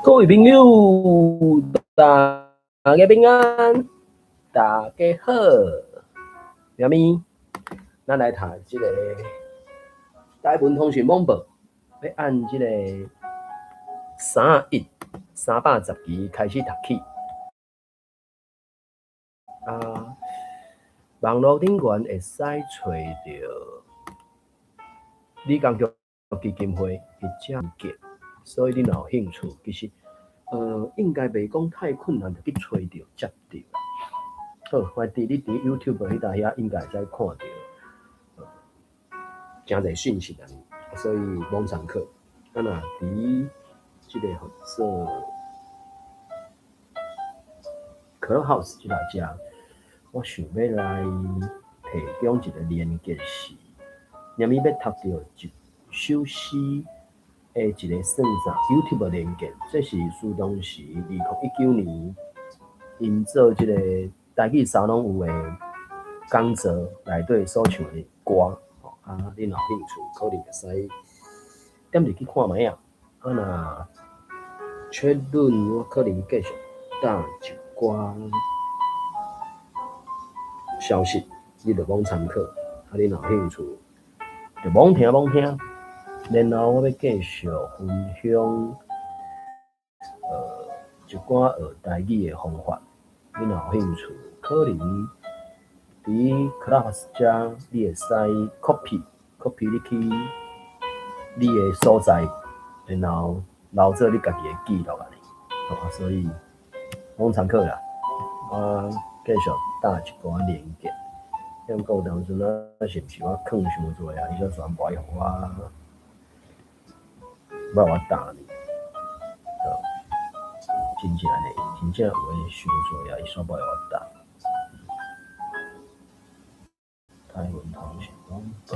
各位朋友，大家平安，大家好。啥物？咱來讀這个台文通訊網報，欲按這个三一三百十期開始讀起。啊，網路頂懸會使揣著李光耀基金會彼遮結，所以你若有興趣，其實應該袂講太困難，就去揣著接著。好，我佇你佇 YouTube 彼搭遐應該會使看著，誠濟訊息啊，所以罔參考。啊若佇這个號做 Clubhouse 這搭遮，我想欲來提供一个連結是，啥物欲讀著一首詩的一个算啥 YouTube 連結，這是蘇東時2019年𪜶做這个台語沙龍有的講座內底所唱的歌，吼啊，你若有興趣，可能會使點入去看覓仔。啊若確認我可能繼續打一寡消息，你就罔參考。啊，你若有興趣，就罔聽罔聽。然後我欲繼續分享，一寡學台語的方法。你若有興趣，可能佇 Clubhouse 遮你會使 copy copy 你去你的所在，然後留做你家己的記錄按呢。吼，所以罔參考啦。我繼續打一寡連結。毋過當陣啊，是毋是我囥傷濟啊？伊才全無愛予我，無愛予我打呢？哦，真正呢，真正有的傷濟啊，伊煞無愛予我打。台文通訊網報，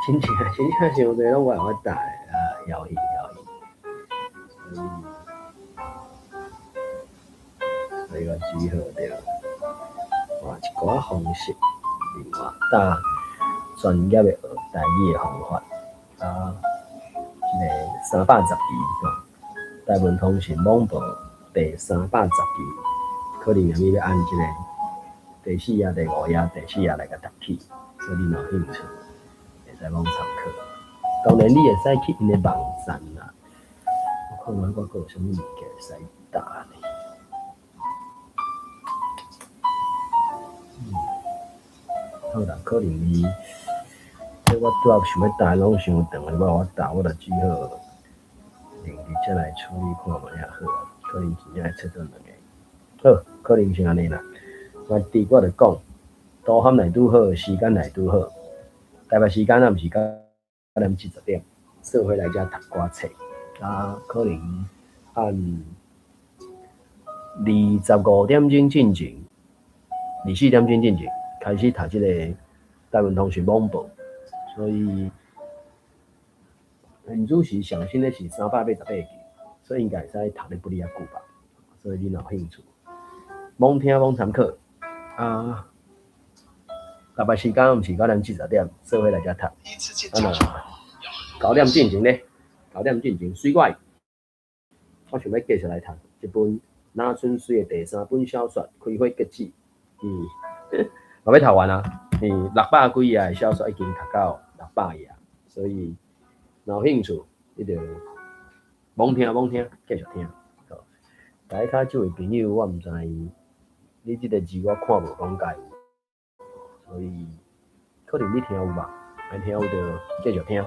真正真正傷濟攏無愛予我打的啊，枵氣枵氣。所以我只好著換一寡方式，另外打專業的學台語的方法。啊，這个三百十期吼，台文通訊網報第三百十期，可能欲按這个第四頁、第五頁、第四頁來共讀起，所以你若有興趣，會使罔參考。當然，你會使去𪜶的網站啦。我看覓我閣有啥物物件會使打呢？好啦，可能伊，這我拄仔想欲打攏傷長的，無愛予我打，我就只好另日才來處理看覓仔好啊。可能真正會切做兩个。好，可能是按呢啦。我佇我就講，導航來拄好，時間來拄好，台北時間啊，毋是9點40，做伙來遮讀歌冊。啊，可能按25點鐘進前，24點鐘進前開始讀這个台文通訊網報，所以現主時上新的是388期，所以應該會使讀得不哩遐久吧。所以你若有興趣，罔聽罔參考。啊，台北時間毋是9點40，做伙來遮讀。啊若九點進前咧，九點進前，水怪，我想欲繼續來讀這本林春水的第三本小說《開花結籽》。嘛欲讀完啊，600幾頁的小說已經讀到600頁，所以若有興趣，你就罔聽罔聽，繼續聽。好，台跤這位朋友，我毋知你這个字我看無講解有，所以可能你聽有吧，愛聽有就繼續聽，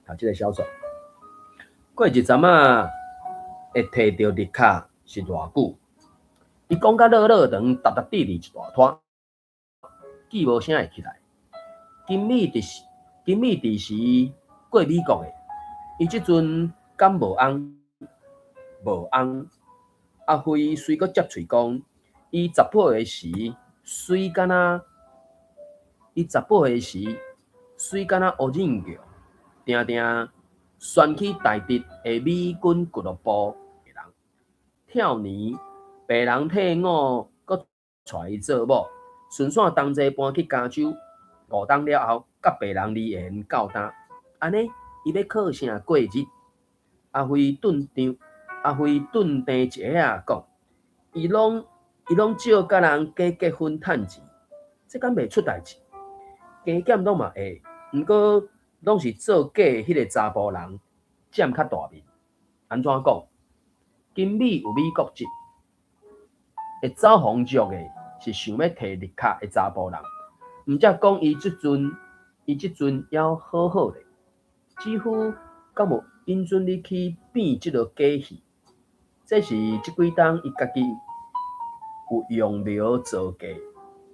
讀這个小說。過一陣仔會提著日卡是偌久？伊講甲落落長，沓沓滴滴一大拖，記無啥會起來。金美佇時，金美佇時過美國的，伊這陣敢無翁？無翁。阿輝隨閣接喙講，伊十八歲時，媠敢若，伊十八歲時，媠敢若烏人叫，定定旋去台直的美軍俱樂部的人，跳年別人退伍，閣娶伊做某，順紲同齊搬去加州，5冬了後，佮別人離緣到今，按呢，伊欲靠啥過日？阿輝頓張，阿輝頓定一下講，伊攏伊攏少佮人假結婚趁錢，這敢袂出代誌？加減攏嘛會，毋過攏是做假的彼个查埔人佔較大面。按怎講？金美有美國籍，會走風俗的是想欲提綠卡的查埔人，毋才講伊這陣伊這陣猶好好咧，姊夫敢有允准你去變這落假戲？這是這幾冬伊家己有用苗做嫁，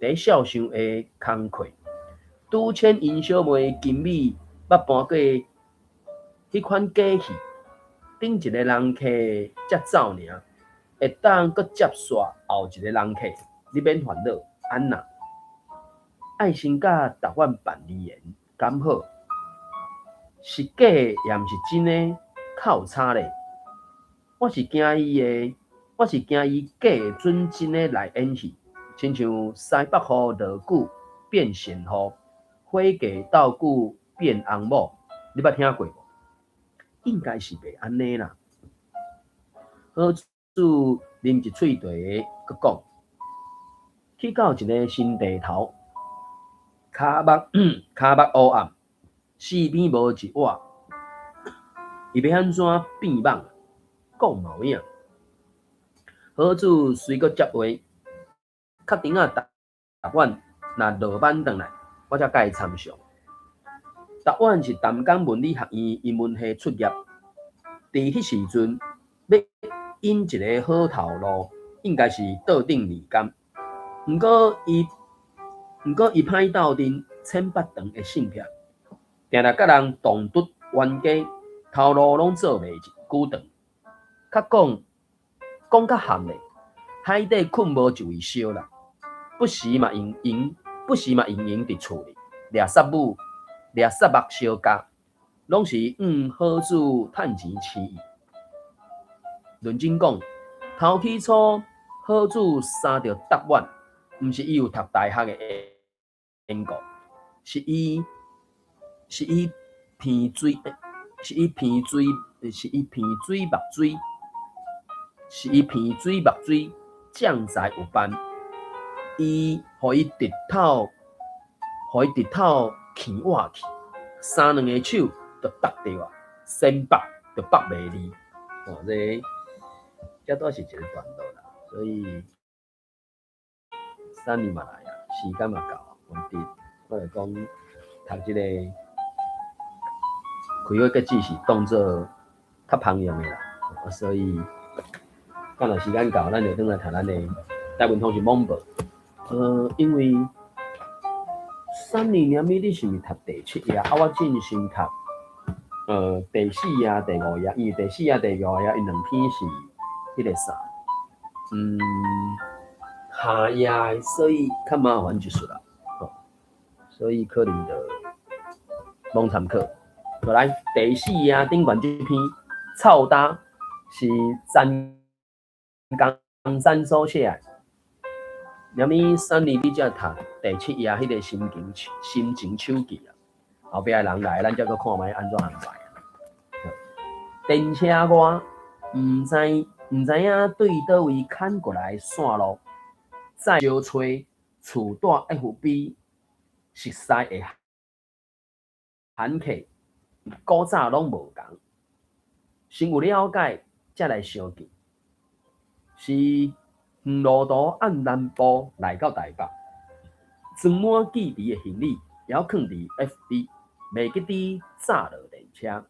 佇孝想的工課。拄簽𪜶小妹金美捌搬過彼款假戲，頂一个人客才走爾，會當閣接煞後一个人客，你免煩惱，按那？愛先佮達遠辦離言，敢好？是假的，抑毋是真的，較有差咧。我是驚伊的，我是驚伊假的準真的來演戲，親像西北雨落久變旋雨，火雞鬥久變翁某，你捌聽過無？應該是袂按呢啦。好子啉一喙茶，閣講，去到一个新地頭，跤目跤目烏暗，四邊無一瓦，伊欲按怎變蠓？講嘛有影。好子隨閣接話，確定啊，達遠若落班轉來，我才共伊參詳。達遠是淡江文理學院英文系出業，佇彼時陣欲引一个好頭路，應該是桌頂二工。毋過伊歹鬥陣淺腹長的性癖，定定佮人動突冤家，頭路攏做袂久長。較講講較含咧，海底睏無一位燒啦，不時嘛閒閒，不時嘛閒閒佇厝裡掠虱母、掠虱目相加，攏是向好子趁錢飼伊。論真講，頭起初好子相著達遠，毋是伊有讀大學的緣故，是伊鼻水，是伊鼻水，是伊鼻水目水，是伊鼻水目水，將才有範，伊予伊直透，予伊直透墘倚去，三兩个手就搭著啊，先縛就縛袂離。哦，這這都是一个段落啦，所以三年嘛來啊，時間嘛到，問題我就講讀這个開會結子是當做較芳用的啦，所以講若時間到，咱就轉來讀咱的大文通是網報。因為三年連尾你是毋是讀第七頁？啊，我進先讀第四頁、第五頁，因為第四頁、第五頁伊兩篇是彼个啥，下頁，所以較麻煩一絲啦，吼，所以可能就罔參考。過來第四頁頂懸這篇臭焦是陳江山所寫的。連物三年你才讀第七頁彼个心情手記啊，後壁的人來，咱才閣看覓按怎安排啊。電車外，毋知影對佗位牽過來線路，再相揣厝帶 FB 熟似的罕客，古早攏無仝，先有了解，才來相見。是遠路途按南部來到台北，裝滿記憶的行李，猶囥佇 FB，袂記得早落電車，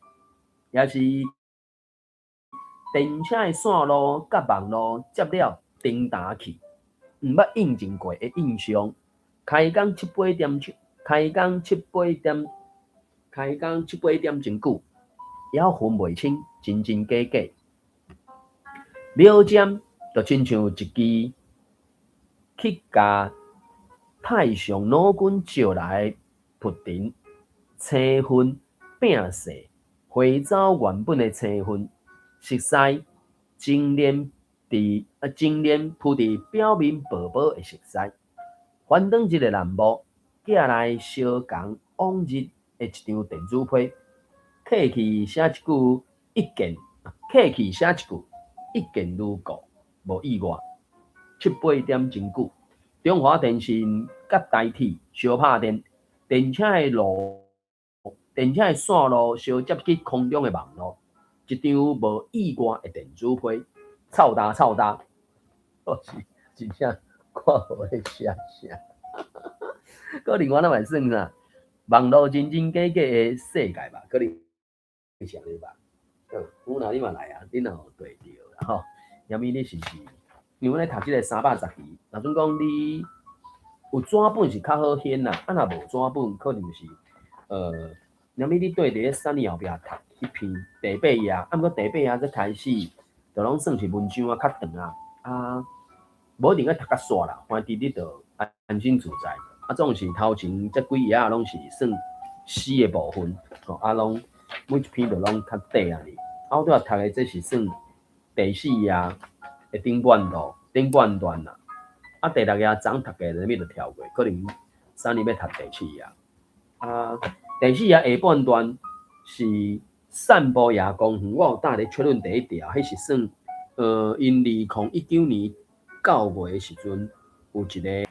也是電車的線路佮網路接了叮當去，毋捌印證過的印象。開工七八點鐘，開工七八點，開工七八點鐘久，猶分袂清真真假假。秒針就親像一支去共太上老君借來的拂塵，青雲變勢，回走原本的青雲，熟似精煉佇啊精煉鋪佇表面薄薄的熟似。翻轉這个欄目，寄來相仝往日的一張電子批，客氣寫一句意見，客氣寫一句，一見如故，無意外。七八點鐘久，中華電信佮台鐵相拍電，電車的路，電車的線路相接去空中的網路，一張無意外的電子批，臭焦臭焦，我是真正看無咧寫啥。可能我那嘛會算啥？網路真真假假的世界吧，可能是按呢吧。好，有哪你嘛來啊？你若有對著啦吼，啥物你是毋是？因為阮咧讀這个310期，若準講你有紙本是較好顯啦，啊若無紙本可能是，啥物你對佇咧三年後壁讀彼篇第八頁，啊毋過第八頁才開始，就攏算是文章啊較長啊，啊，無一定愛讀甲煞啦，反正你就安心自在。啊，總是頭前這幾頁仔攏是算詩的部分，吼，啊攏每一篇就攏較短按呢。啊，我拄仔讀的這是算第四頁的頂半段，頂半段啦。啊，第六頁昨讀的，啥物就跳過，可能三年欲讀第七頁。啊，第四頁下半段是散步夜公園，我有搭咧確認第一條，彼是算，𪜶2019年9月的時陣，有一个，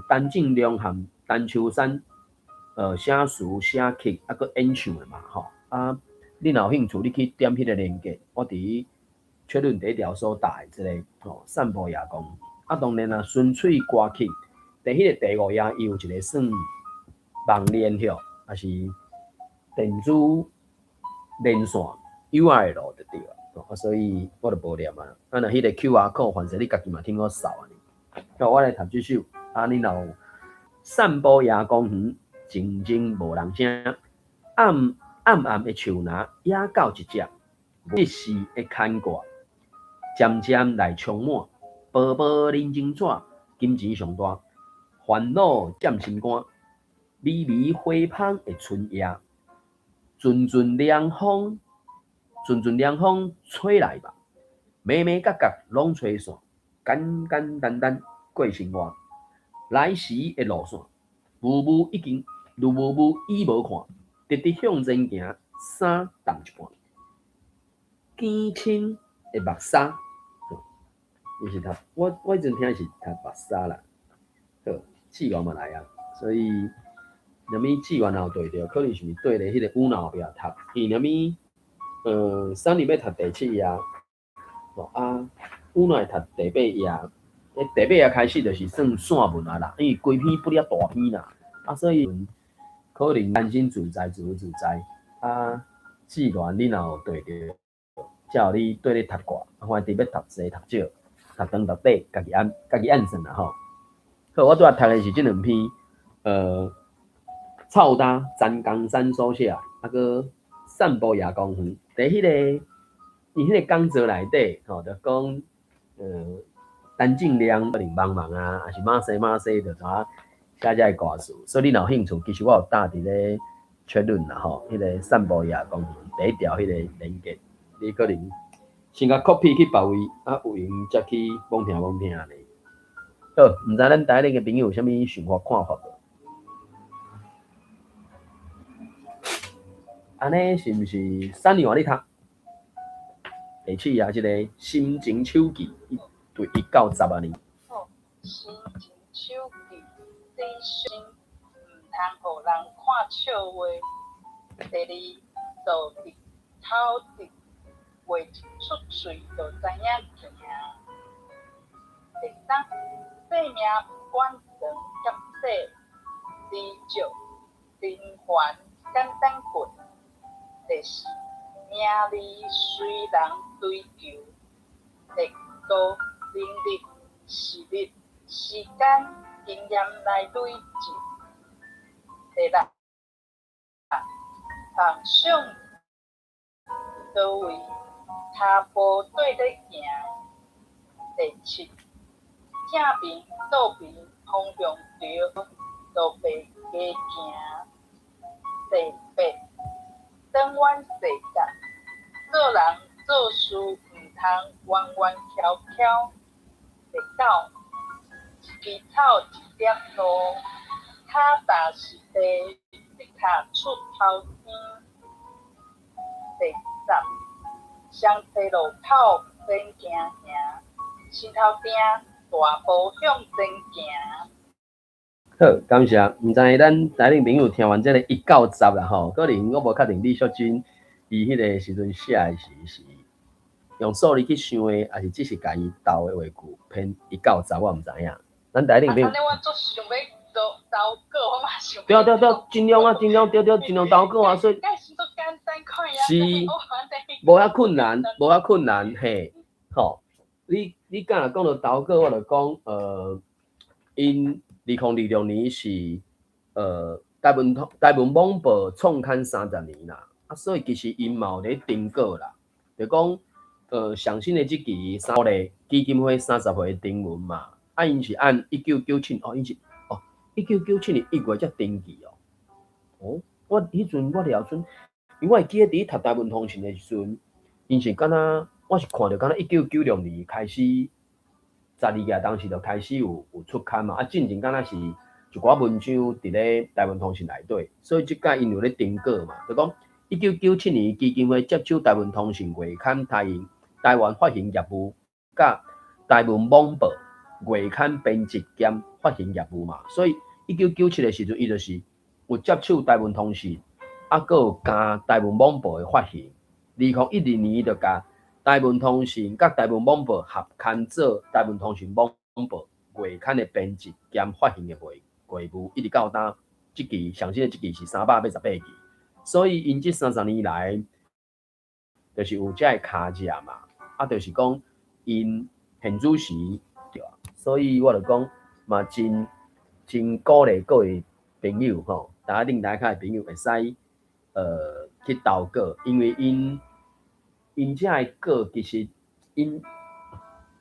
陳正良和陳秋山，寫詞寫曲，啊，閣演唱的嘛，吼。啊，你若有興趣，你去點彼个連結，我佇確認第一條所打的這个，吼，散步夜公園。啊，當然啦，純粹歌曲，佇彼个第五頁，伊有一个算網連吼，抑是電子連線 URL 就對啊。啊，所以我就無念啊。啊，若彼个 QR code，凡勢你家己嘛聽我掃按呢。好，我來讀這首。啊，你若有散步夜公園，靜靜無人聲，暗暗暗的樹林，野狗一隻，一時的牽掛，漸漸來充滿，薄薄人情紙，金錢上大，煩惱佔心肝，微微花香的春夜，陣陣涼風，陣陣涼風吹來吧，眉眉角角攏吹散，簡簡單單過生活。來時的路線，霧霧已經，霧霧已無看，直直向前行，衫澹一半，堅青的目紗，伊是讀我我彼陣聽是讀目紗啦，好，志願嘛來啊，所以啥物志願若有對著，可能是毋是對咧彼个有腦後壁讀，伊啥物，三年欲讀第七頁，吼啊，有腦會讀第八頁。第八頁開始就是算散文啊啦，因為規篇不了大篇啦，啊，所以可能安心自在，自由自在。啊，志願你若有對著，才予你對咧讀掛，啊，反正欲讀濟讀少，讀長讀短，家己按家己按算啦吼。好，我拄仔讀的是這兩篇，臭焦陳江山所寫，啊，閣散步夜公園。佇彼个，伊彼个講座內底，吼，就講，陳正良可能幫忙啊，抑是馬西馬西就怎寫這个歌詞，所以你若有興趣，其實我有搭佇咧確認啦吼，彼个散步夜公園第一條彼個連結，你可能先共 copy 去別位，啊有閒才去罔聽罔聽按呢。好，毋知咱台裡的朋友有啥物想法看法無？按呢是毋是三年換你讀？第七頁這个心情手記。對一到十按呢。好，心情手記，底心毋通予人看笑話。第二，道直口直，話一出喙就知影行。第三，生命不管長抑短，知足平凡簡單過。第四，名利隨人追求。第五，能力、實力、時間、經驗來累積。第六，夢想佇佗位，跤步綴咧行。第七，正面倒面方向對，就袂加行。第八，轉彎細節，做人做事毋通彎彎蹺蹺。第九，一支草一粒露，跤踏實地，的確出頭天。第十，雙䖙路口前行行，心頭定，大步向前行。好，感謝。毋知咱台頂朋友聽完這个1到10啦吼，可能我無確定李淑珍伊彼个時陣寫的是用數字去想的，抑是只是共伊鬥的話句編一到十，我毋知影。咱台頂朋友。啊，我足想欲做投稿，我嘛想。對對對，盡量啊，盡量對對，盡量投稿啊，所以。是。無遐困難，無遐困難，嘿，吼，你敢若講著投稿，我就講，𪜶2026年是台文網報創刊30年啦，啊，所以其實𪜶嘛有咧登稿啦，就講上新的這期三個基金會30歲徵文嘛，啊，𪜶是按一九九七，哦，𪜶是哦，1997年1月才登記哦，哦，我彼陣我了陣，因為我會記得佇讀台文通訊的時陣，𪜶是敢若我是看著敢若1996年開始。12月當時就開始有出刊嘛，啊，進前敢若是一寡文章佇咧台文通訊內底，所以這擺𪜶有咧登稿嘛，就講1997年基金會接手台文通訊月刊台灣發行業務，佮台文網報月刊編輯兼發行業務嘛，所以一九九七的時陣，伊就是有接手台文通訊，啊，閣有加台文網報的發行。2012年就共台文通訊佮台文網報合刊做台文通訊網報月刊的編輯兼發行的業務，一直到今這期上新的這期是388期，所以𪜶這30年來，就是有這个跤跡嘛，啊，就是講𪜶現主時對啊，所以我就講嘛真真鼓勵各位朋友吼，台頂台跤的朋友會使去投稿，因為𪜶這个稿其實𪜶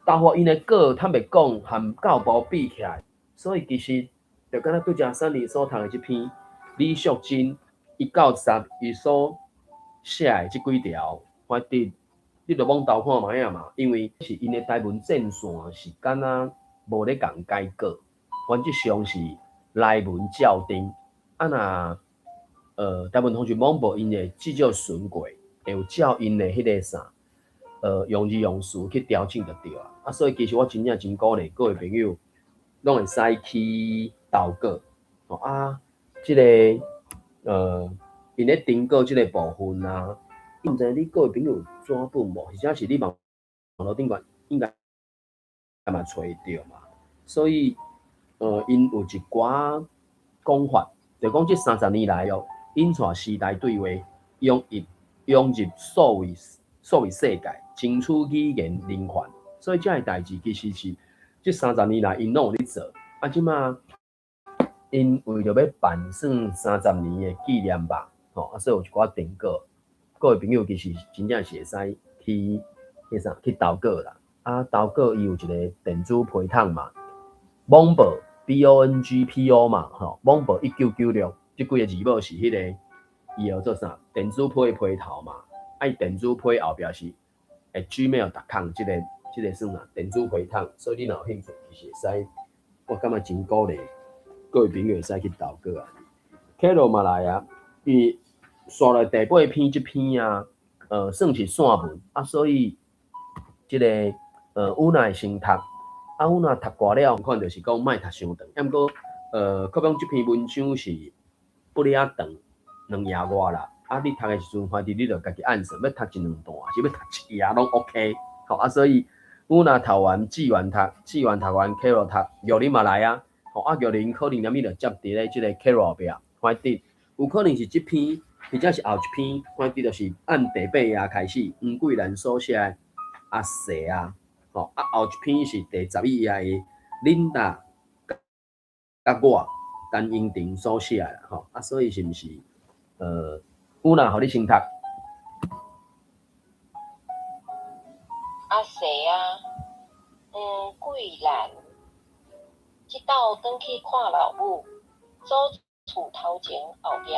投予𪜶的稿，坦白講和教部比起來，所以其實就敢若拄才珊妮所讀的這篇李淑珍1到10伊所寫的這幾條，反正你著罔投看覓仔嘛，因為是𪜶的台文戰線是敢若無咧共改稿，原則上是內文照訂，啊若台文通訊網報𪜶會至少巡過，會有照𪜶的彼个啥，用字用詞去調整就對啊。啊，所以其實我真正真鼓勵各位朋友，攏會使去投稿。哦啊，這个𪜶咧登稿這个部分啊，毋知你各位朋友有紙本無？或者是你網路頂懸應該嘛揣著嘛。所以，𪜶有一寡講法，就講這三十年來哦，𪜶帶時代對話，融入數位世界，爭取語言人權。所以這个代誌其實是這三十年來𪜶攏有咧做。啊，這馬𪜶為著欲辦算三十年的紀念吧，吼，啊，所以有一寡成果。各位朋友其實真正是會使去彼啥去投稿啦。啊，投稿伊有一個電子批桶嘛，網報 BONGPO 嘛，吼，網報1996，這幾个字母是彼个伊號做啥？電子批的批頭嘛。啊，伊電子批後壁是 @gmail.com 這個算啥？電子批桶。所以你若有興趣，其實會使，我感覺真鼓勵各位朋友會使去投稿啊。Carol 嘛來啊，伊紲來第八篇這篇啊，算是散文啊，所以這个有若會先讀，啊，有若讀過了，款就是講莫讀傷長。毋過，可講這篇文章是不哩仔長，2頁外啦。啊，你讀的時陣，反正你就家己按算，欲讀一兩段，抑是欲讀一頁攏 OK。吼啊，所以有若讀完，志願讀，志願讀完，Carol 讀，玉林嘛來啊。吼啊，玉林可能連物就接佇咧這個 Carol 後壁，反正有可能是這篇，或者是後一篇，反正就是按第八頁開始，黃桂蘭所寫的阿細啊，吼啊後一篇是第11頁的琳達佮我陳英婷所寫的吼啊，所以是毋是有哪予你先讀？阿細啊，黃桂蘭，這斗轉去看老母，祖厝頭前後壁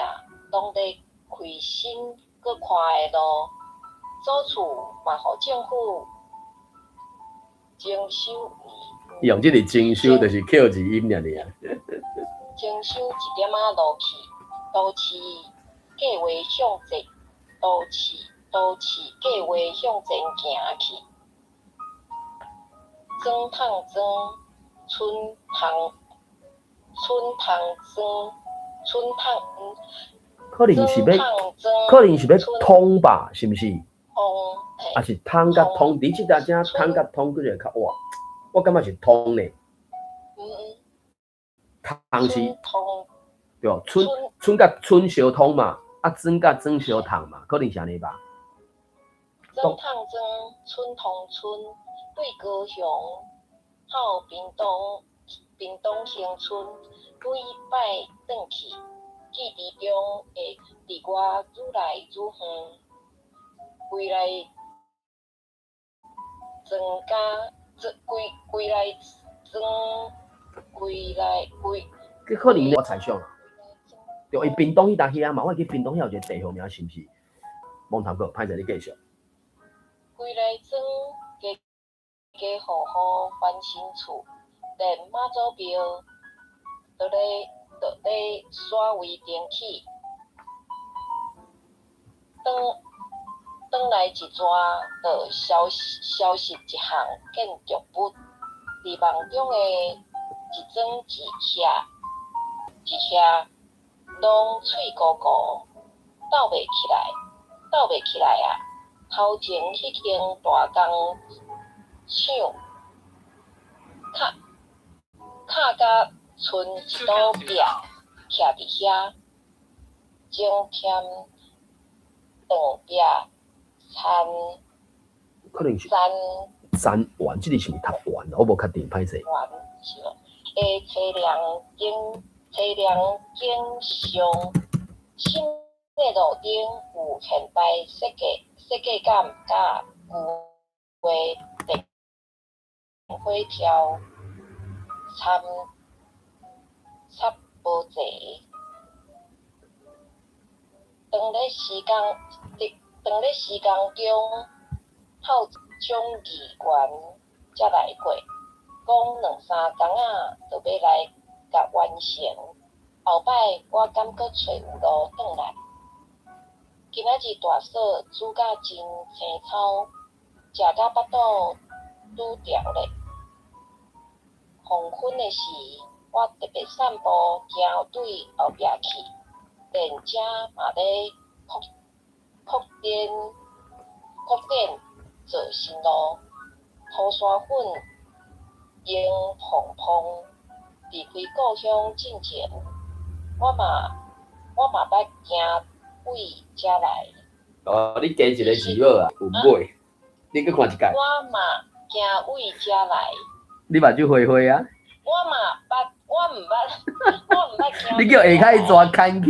攏咧開新閣寬的路，祖厝嘛予政府徵收。用這个徵收就是扣字音爾爾。徵收一點仔路去，都市計畫向前，都市。都市計劃向前行去。裝桶裝，春通春通裝，春通可能是欲，可能是欲通吧，是毋是？通，抑是通佮通，佇這搭遮通佮通，閣一個較活，我感覺是通呢。通是，對，春春佮春相通嘛，啊裝佮裝相通嘛，可能是按呢吧。裝桶裝，春通村，對高雄到屏東，屏東恆春，每擺轉去，記憶中會離我愈來愈遠。歸來莊家，歸歸來莊，歸來歸。這可能我猜想啦，對，伊屏東彼搭遐嘛，我會記屏東遐有一個地號名，是毋是？罔參考，歹勢你繼續。歸來莊，家家戶戶翻新厝，連媽祖廟都咧刷圍燈起，轉來一逝，就消消失一項建築物，佇夢中的一磚一瓦一瓦，攏脆糊糊，鬥袂起來，鬥袂起來啊！頭前彼間大工廠，敲敲甲賰一堵壁，徛佇遐，前添斷壁殘可能是殘殘垣，這个是毋是讀完？我無確定，歹勢。垣是無？的淒涼景，淒涼景象，新的路燈有現代設計設計感，佮舊的電火柱參插無齊。當咧時間，當咧時間中，校長議員才來過，講兩三工仔就欲來共完成。後擺我敢閣揣有路轉來。今仔日大嫂煮甲真青草，食甲腹肚拄著咧。黃昏的時，我特別散步行對後壁去，連遮嘛咧擴擴展擴展做新路，塗沙粉湧膨膨。離開故鄉進前，我嘛捌行對遮來。哦，你加一个字好啊，有尾，你閣看一擺。我嘛行對遮來。你目睭花花啊？我嘛捌，我毋捌，我毋捌行。你叫下跤彼逝牽去，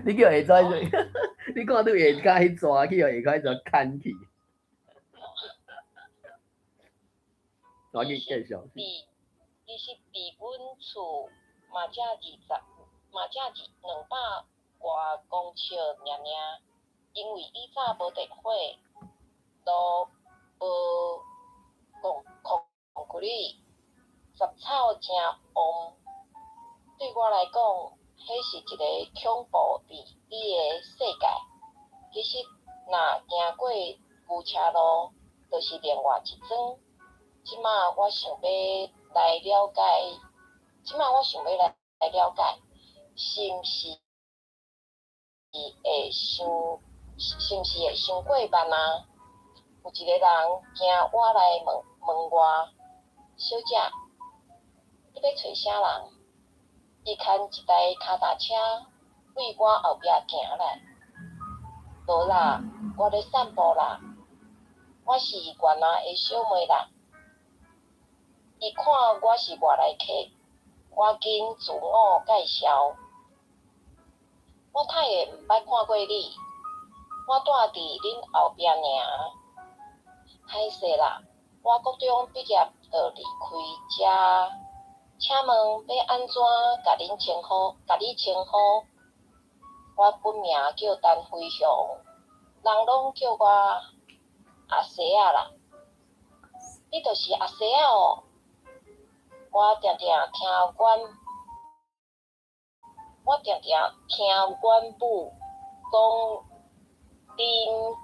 你叫下逝，你看對下跤彼逝去，予下跤彼逝牽去。趕緊繼續。其實佇阮厝嘛才二十，嘛才二兩百外公尺爾爾，因為以早無電火，路無空空氣，雜草誠旺。對我來講，彼是一个恐怖未知的世界。其實，若行過牛車路，就是另外一莊。這馬我想欲來了解，這馬我想欲來了解，是毋是會傷，是毋是會傷過慢啊？有一个人行倚來問問我：小姐，你欲揣啥人？伊牽一台跤踏車對我後壁行來。無啦，我咧散步啦。我是原來的小妹啦。伊看我是外來客，趕緊自我介紹。我太會毋捌看過你，我住佇恁後壁爾。歹勢啦，我國中畢業就離開遮。請問欲按怎共恁稱呼？共你稱呼？我本名叫陳飛雄，人攏叫我阿西仔啦。你就是阿西仔哦。我定定聽阮，我定定聽阮母講，恁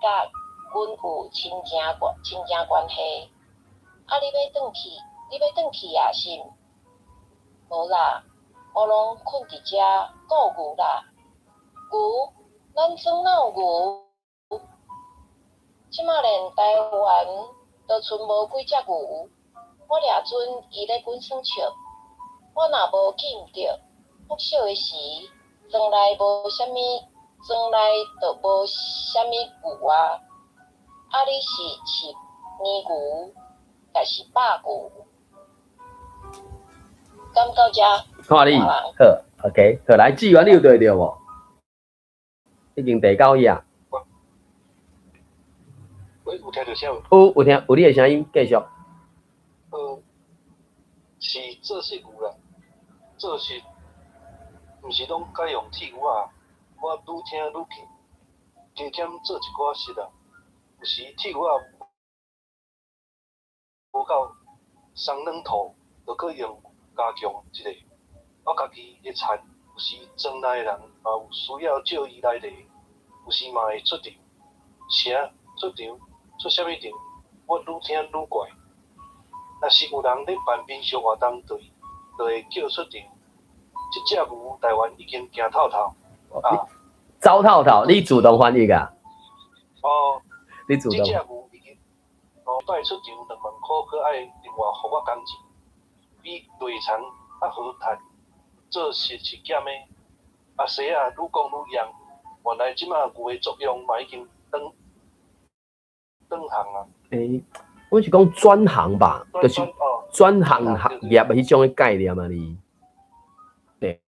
佮阮有親情關親情關係。啊，你欲轉去，你欲轉去啊？是毋？無啦，我攏睏佇遮顧牛啦。牛？咱庄哪有牛？這馬連台灣都賰無幾隻牛。我掠準伊咧阮耍笑，我若無記毋著，國小的時，莊內無啥物，莊內就無啥物牛啊。啊，你是飼奶牛，抑是肉牛？敢到遮？看你，好，OK，好，來，志源你有對著無？已經第九頁。喂，有聽著聲無？有，有聽，有你的聲音，繼續。是做穡牛啦，做穡，毋是攏改用鐵牛仔，我愈聽愈記，加減做一寡穡啊。有時鐵牛仔無夠鬆軟土，就閣用加強一下。我家己會田，有時莊內的人嘛有需要借伊來犁，有時嘛會出場。啥？出場？出啥物場？我愈聽愈怪。若是有人咧辦民俗活動，就會叫出場。這隻牛台灣已經行透透啊！走透透，你自動翻譯啊？哦，你自動。這隻牛已經哦，擺出場2萬箍，閣愛另外予我工錢，比內田較好趁，做穡是減的。阿西仔愈講愈嚴，原來這馬牛的作用嘛已經轉轉行啊！欸，阮是講轉行吧，就是轉行行業的彼種的概念啊，你對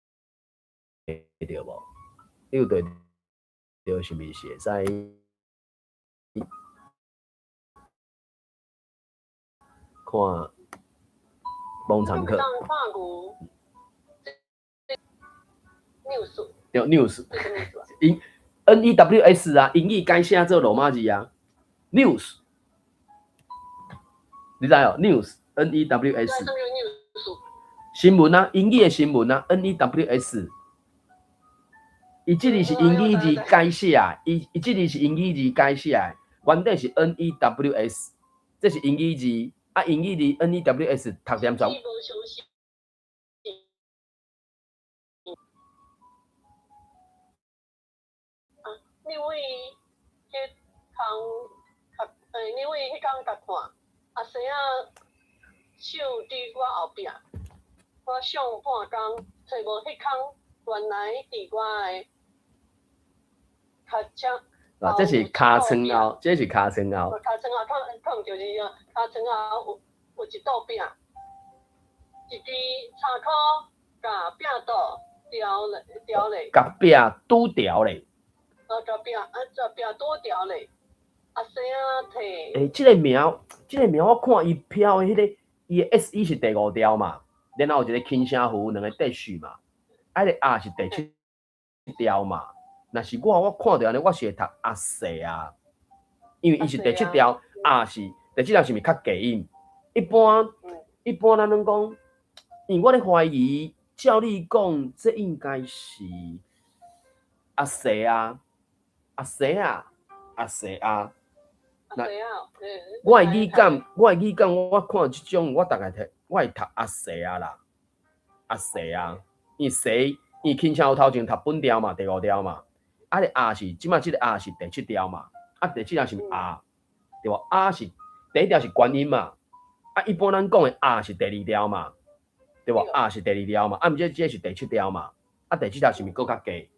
對無？你有對著是毋是會使看網參考？對，news，英 N E W S 啊，英語改寫做羅馬字啊，news。你知哦？News，N E W S，新聞啊，英語的新聞啊，N E W S。伊這裡是英語字改寫啊，伊這裡是英語字改寫的，原底是 N E W S，這是英語字，啊，英語字 N E W S 讀念出。啊，你為彼空，你為彼工共看。阿生仔手佇我後壁，我上半工揣無彼空，原來佇我的尻車。啊，這是尻川後，這是尻川後。尻川後，可能就是啊，尻川後有一道餅，一支柴箍共餅肚調咧調咧。共餅拄調咧。啊，共餅啊，共餅拄調咧。阿生仔摕。欸，這個名，這個名我看伊飄的彼個，伊的 S E 是第五調嘛，然後有一個輕聲符，兩個跌序嘛，啊，彼個 R 是第七調嘛。若是我，我看著按呢，我是會讀阿細啊，因為伊是第七調，R 是第七調，是毋是較低音？一般，一般咱攏講，因為我咧懷疑，照你講，這應該是阿細啊，阿細啊，阿細啊。那我的語感，我的語感，我看這種，我大概聽，我會讀阿細啊啦，阿細啊，因為細，因為輕聲有頭前讀本調嘛，第五調嘛，啊個 R 是，這馬這個 R 是第七調嘛，啊第七調是毋是 R，對無？R 是第一調是關音嘛，啊一般咱講的 R 是第二調嘛，對無？R 是第二調嘛，啊毋這這是第七調嘛，啊第七調是毋是閣較低？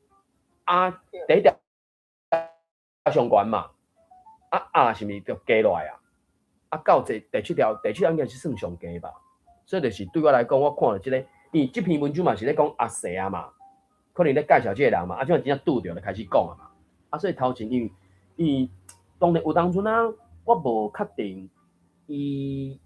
啊第一調上懸嘛。啊啊，是毋是就加落來啊？啊，到這第七條，第七條應該是算上低吧？所以就是對我來講，我看著這個，因為這篇文章嘛是咧講阿細啊嘛，可能咧介紹這個人嘛，啊，這馬真正拄著就開始講啊嘛。啊，所以頭前因為因為當然有當陣啊，我無確定伊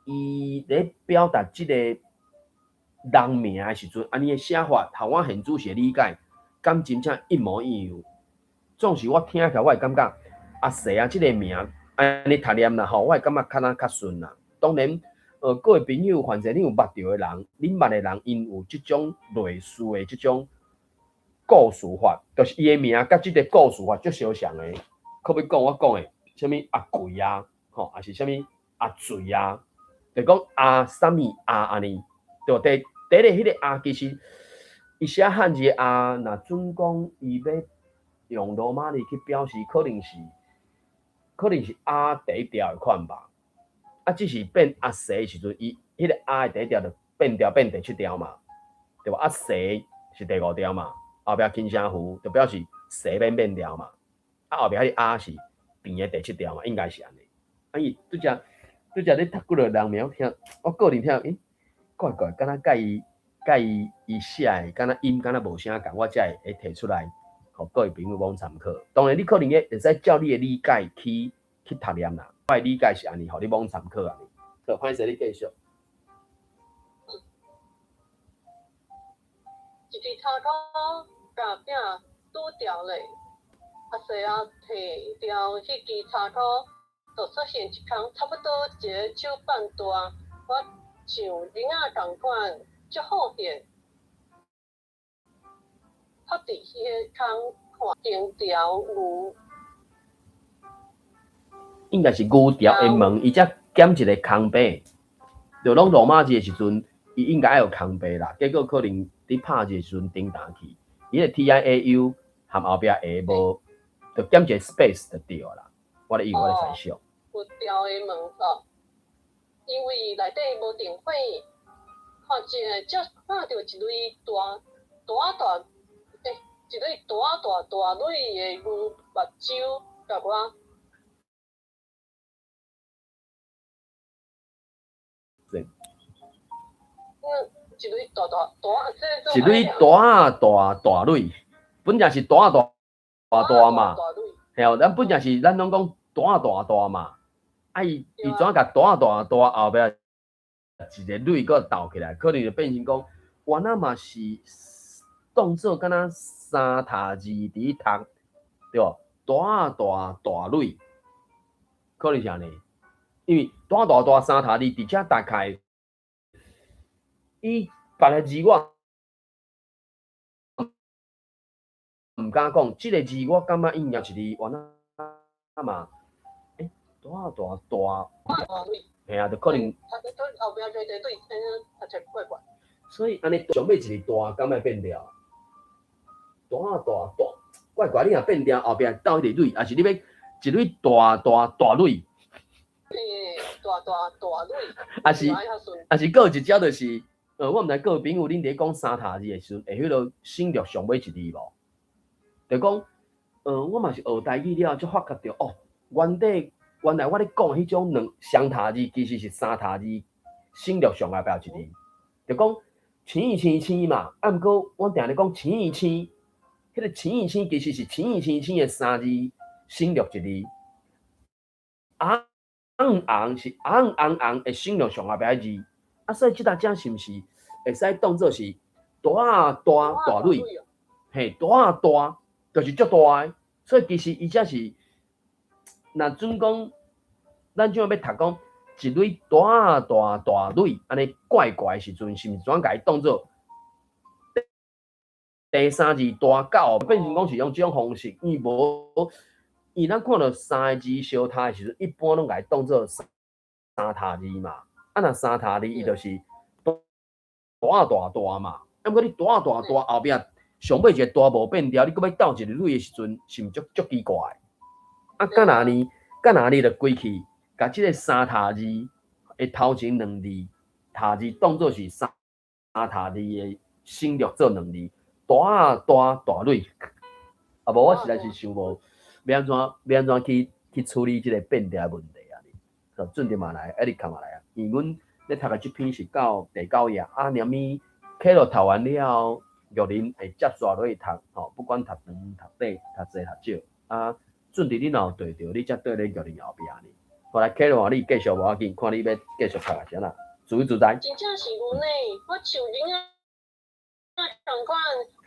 伊咧表達這個人名的時陣，按呢的寫法，和我現主時的理解，敢真正一模一樣？總是我聽起來，我會感覺。阿細啊，這個名按呢讀念啦吼，我會感覺較若較順啦。當然，各位朋友，凡是恁有捌著的人，恁捌的人，𪜶有這種類似的這種故事法，就是伊的名佮這個故事法足相像的。可欲講我講的，啥物阿贵啊，吼，抑是啥物阿水啊，就講阿啥物阿按呢，對無？第一个彼个阿其實伊寫漢字的阿，若準講伊欲用羅馬字去表示，可能是阿第一條的款吧。啊，只是變阿西的時陣，伊彼個阿的第一條就變調變第七條嘛，對無？阿西是第五條嘛，後壁輕聲符就表示西免變調嘛。啊，後壁彼個阿是變的第七條嘛，應該是按呢。啊，伊拄才咧讀幾落人名，聽我個人聽，欸，怪怪，敢若佮伊寫的，敢若音敢若無啥仝，我才會提出來，予各位朋友罔參考。當然，你可能會使照你的理解去讀念啦。我的理解是按呢，予你罔參考按呢。好，歹勢你繼續。一支插箍共餅拄著咧，阿西仔提牢彼支插箍，就出現一空差不多一个手臂大，我像囡仔仝款，足好現，趴佇彼个空看頂條牛。應該是牛條的門，伊才減一个空白。就攏羅馬字的時陣，伊應該愛有空白啦。結果可能佇拍字的時陣頂彈去，伊个 T I A U 含後壁下無，就減一个 space 就對啦。我咧以為我咧猜想。牛條的門哦，因為內底無電火，看一个才看著一蕊大大大，欸，一蕊大大大蕊的牛目睭，共我。對。一蕊大大大，一蕊大大大蕊，本來是大大大大嘛，嘿哦，咱本來是咱攏講大大大嘛，啊伊怎共大大大後壁一个蕊閣鬥起來，可能就變成講，原來嘛是當做敢若三塔字佇讀，對無？大大大蕊，可能是按呢，因為大大大三塔字佇遮大概。伊別个字我毋敢講，這个字我感覺應該是佇原來嘛，欸，大大大，嘿啊，就可能。所以按呢上尾一个大，敢會變調？大大大，怪怪，你若變調後壁鬥彼個蕊，抑是你欲一蕊大大大蕊？大大大蕊。抑是閣有一隻就是。我毋知各位朋友，恁佇講三塔字的時陣，會彼落省略上尾一字無？就講，我嘛是學台語了後，才發覺著哦，原來我咧講彼種兩雙塔字，其實是三塔字省略上後壁一字。就講青青青嘛，啊，毋過阮定咧講青青，彼個青青其實是青青青的三字省略一字。紅紅是紅紅紅的省略上後壁一字。啊，所以這搭遮是毋是會使當做是大大大蕊？嘿，大大就是足大的，所以其實伊遮是，若準講，咱這欲讀講一蕊大大大蕊，按呢怪怪的時陣，是毋是怎共伊當做第三字大到變成講是用這種方式？因為無，因為咱看著三个字相疊的時陣，一般攏共伊當做三塔字嘛。啊，若三塔字，伊就是大大大嘛。啊，毋過你大大大後壁上尾一個大無變調，你閣欲鬥一個蕊的時陣，是毋足足奇怪？啊，敢若呢？敢若呢？就規氣，共這个三塔字的頭前兩字塔字當做是三塔字的省略做兩字，大大大蕊。啊，無我實在是想無欲按怎欲按怎去處理這个變調的問題啊！準備嘛來，一直看嘛來啊！因為阮咧讀的這篇是到第九頁，啊，連物開落讀完了後，玉林會接續落去讀，吼，不管讀長、讀短、讀濟、讀少，啊，準佇你若有對著，你才綴咧玉林後壁呢。後來開落你繼續無要緊，看你欲繼續讀抑是按怎，自由自在。真正是牛呢，我像囡仔仝款，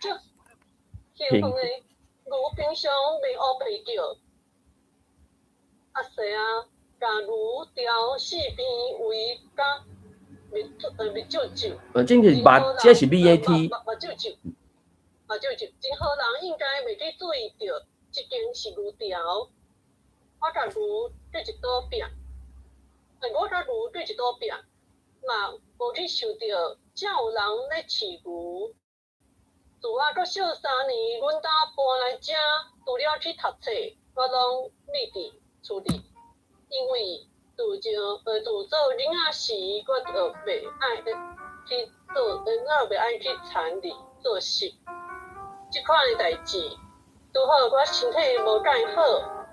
足興奮的，牛平常袂烏白叫，阿西仔。共牛牢四邊圍甲密密咒咒。這是目，這是 B A T。目睭咒，目睭咒，真好人應該袂去注意著，這間是牛牢。我共牛對一桌拼，我佮牛對一桌拼，嘛無去想著，遮有人咧飼牛。自我國小3年，阮兜搬來遮，除了去讀冊，我攏覕佇厝裡，因為自做囡仔時，我就袂愛去做，我袂愛去田裡做事。這款的代誌，拄好我身體無蓋好，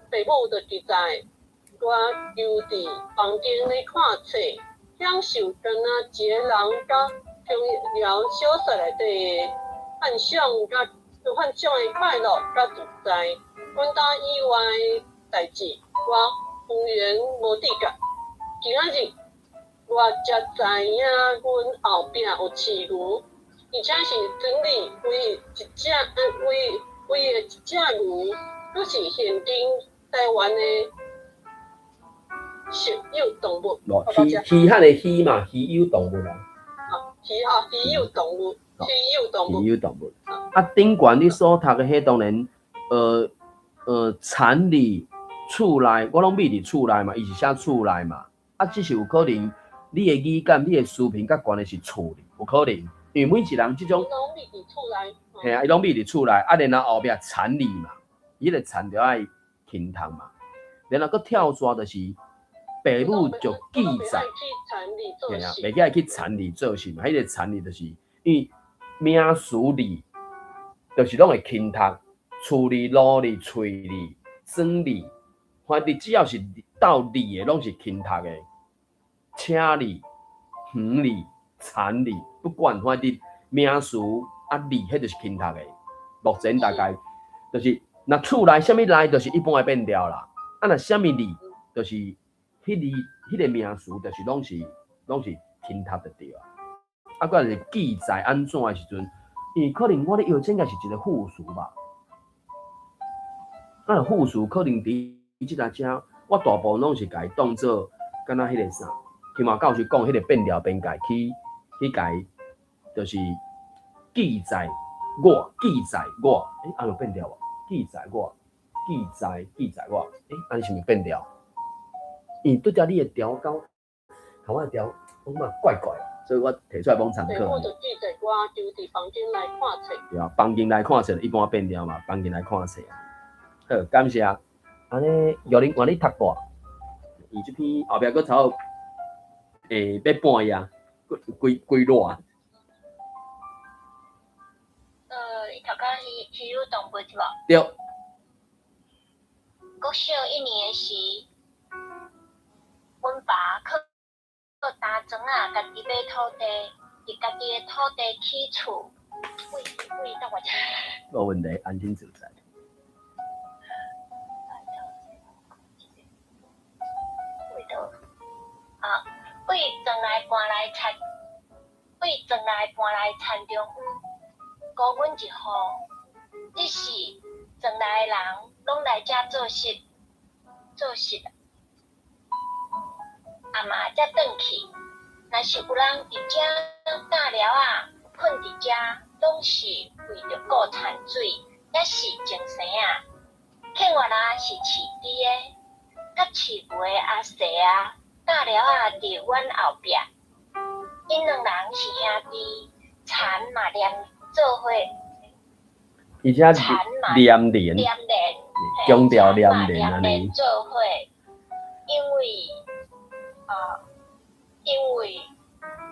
爸母就記載我留佇房間咧看冊，享受敢若一个人佮瓊瑤小說內底的幻想佮幻想的快樂佮自在。阮兜以外的代誌，我完全無知覺。今仔日我才知影，阮後壁有飼牛，而且是村裡唯一一隻，唯唯的一隻牛，閣是現今台灣的特有動物。無稀稀罕的稀嘛，稀有動物啊。啊，稀有動物，稀有動物。稀有動物。啊，頂懸你所讀的彼當然，田裡厝內，我攏覕佇厝內嘛，伊是寫厝內嘛。啊，只是有可能你的語感、你的書評較懸的是厝裡，有可能，因為每一人這種。攏覕佇厝內。嘿啊，伊攏覕佇厝內，啊，然後後壁田裡嘛，伊彼個田著愛輕讀嘛，然後閣跳煞就是爸母就記載，嘿啊，袂記愛去田裡做事嘛，彼個田裡就是因為名詞裡，就是攏會輕讀，厝裡、路裡、喙裡、庄裡，反正只要是鬥裡的，攏是輕讀的。車裡、園裡、田裡，不管反正名詞啊裡，彼就是輕讀的。目前大概就是，若厝內啥物內，就是一般會變調啦。啊，若啥物裡，就是彼字彼個名詞，就是攏是輕讀就對啊。啊，閣是記載按怎的時陣，因為可能我咧搖這應該是一個副詞吧。啊，副詞可能佇這個遮，我大部分攏是共伊當做敢若彼個啥，起碼教授講彼個變調邊界去共伊，就是記載我，記載我，欸，按有變調無？記載我，記載我，欸，按呢是毋是變調？因為拄才你的調稿，共我的調，我感覺怪怪，所以我提出來罔參考。我就記載我就佇房間內看冊。對啊，房間內看冊一般變調嘛，房間內看冊。好，感謝。按呢，玉玲換你讀過，伊這篇後壁閣差不多，欸，欲半頁，幾幾賴。伊讀到稀有動物是無？對。國小一年時，阮爸靠擔磚仔，家己買土地，佇家己的土地起厝。喂喂，等我一下。無問題，安心自在。啊，為轉來搬來田，為轉來搬來田中央，孤阮一戶，只是轉來的人攏來遮做事，做事，阿媽才轉去。若是有人佇遮搭寮仔，睏佇遮，攏是為著顧田水，抑是種生仔。欠原來是飼豬的，佮飼牛的阿叔啊，搭寮仔佇阮後壁，𪜶兩人是兄弟，田嘛連做伙，而且連連，連連，強調連連按呢。做伙，因為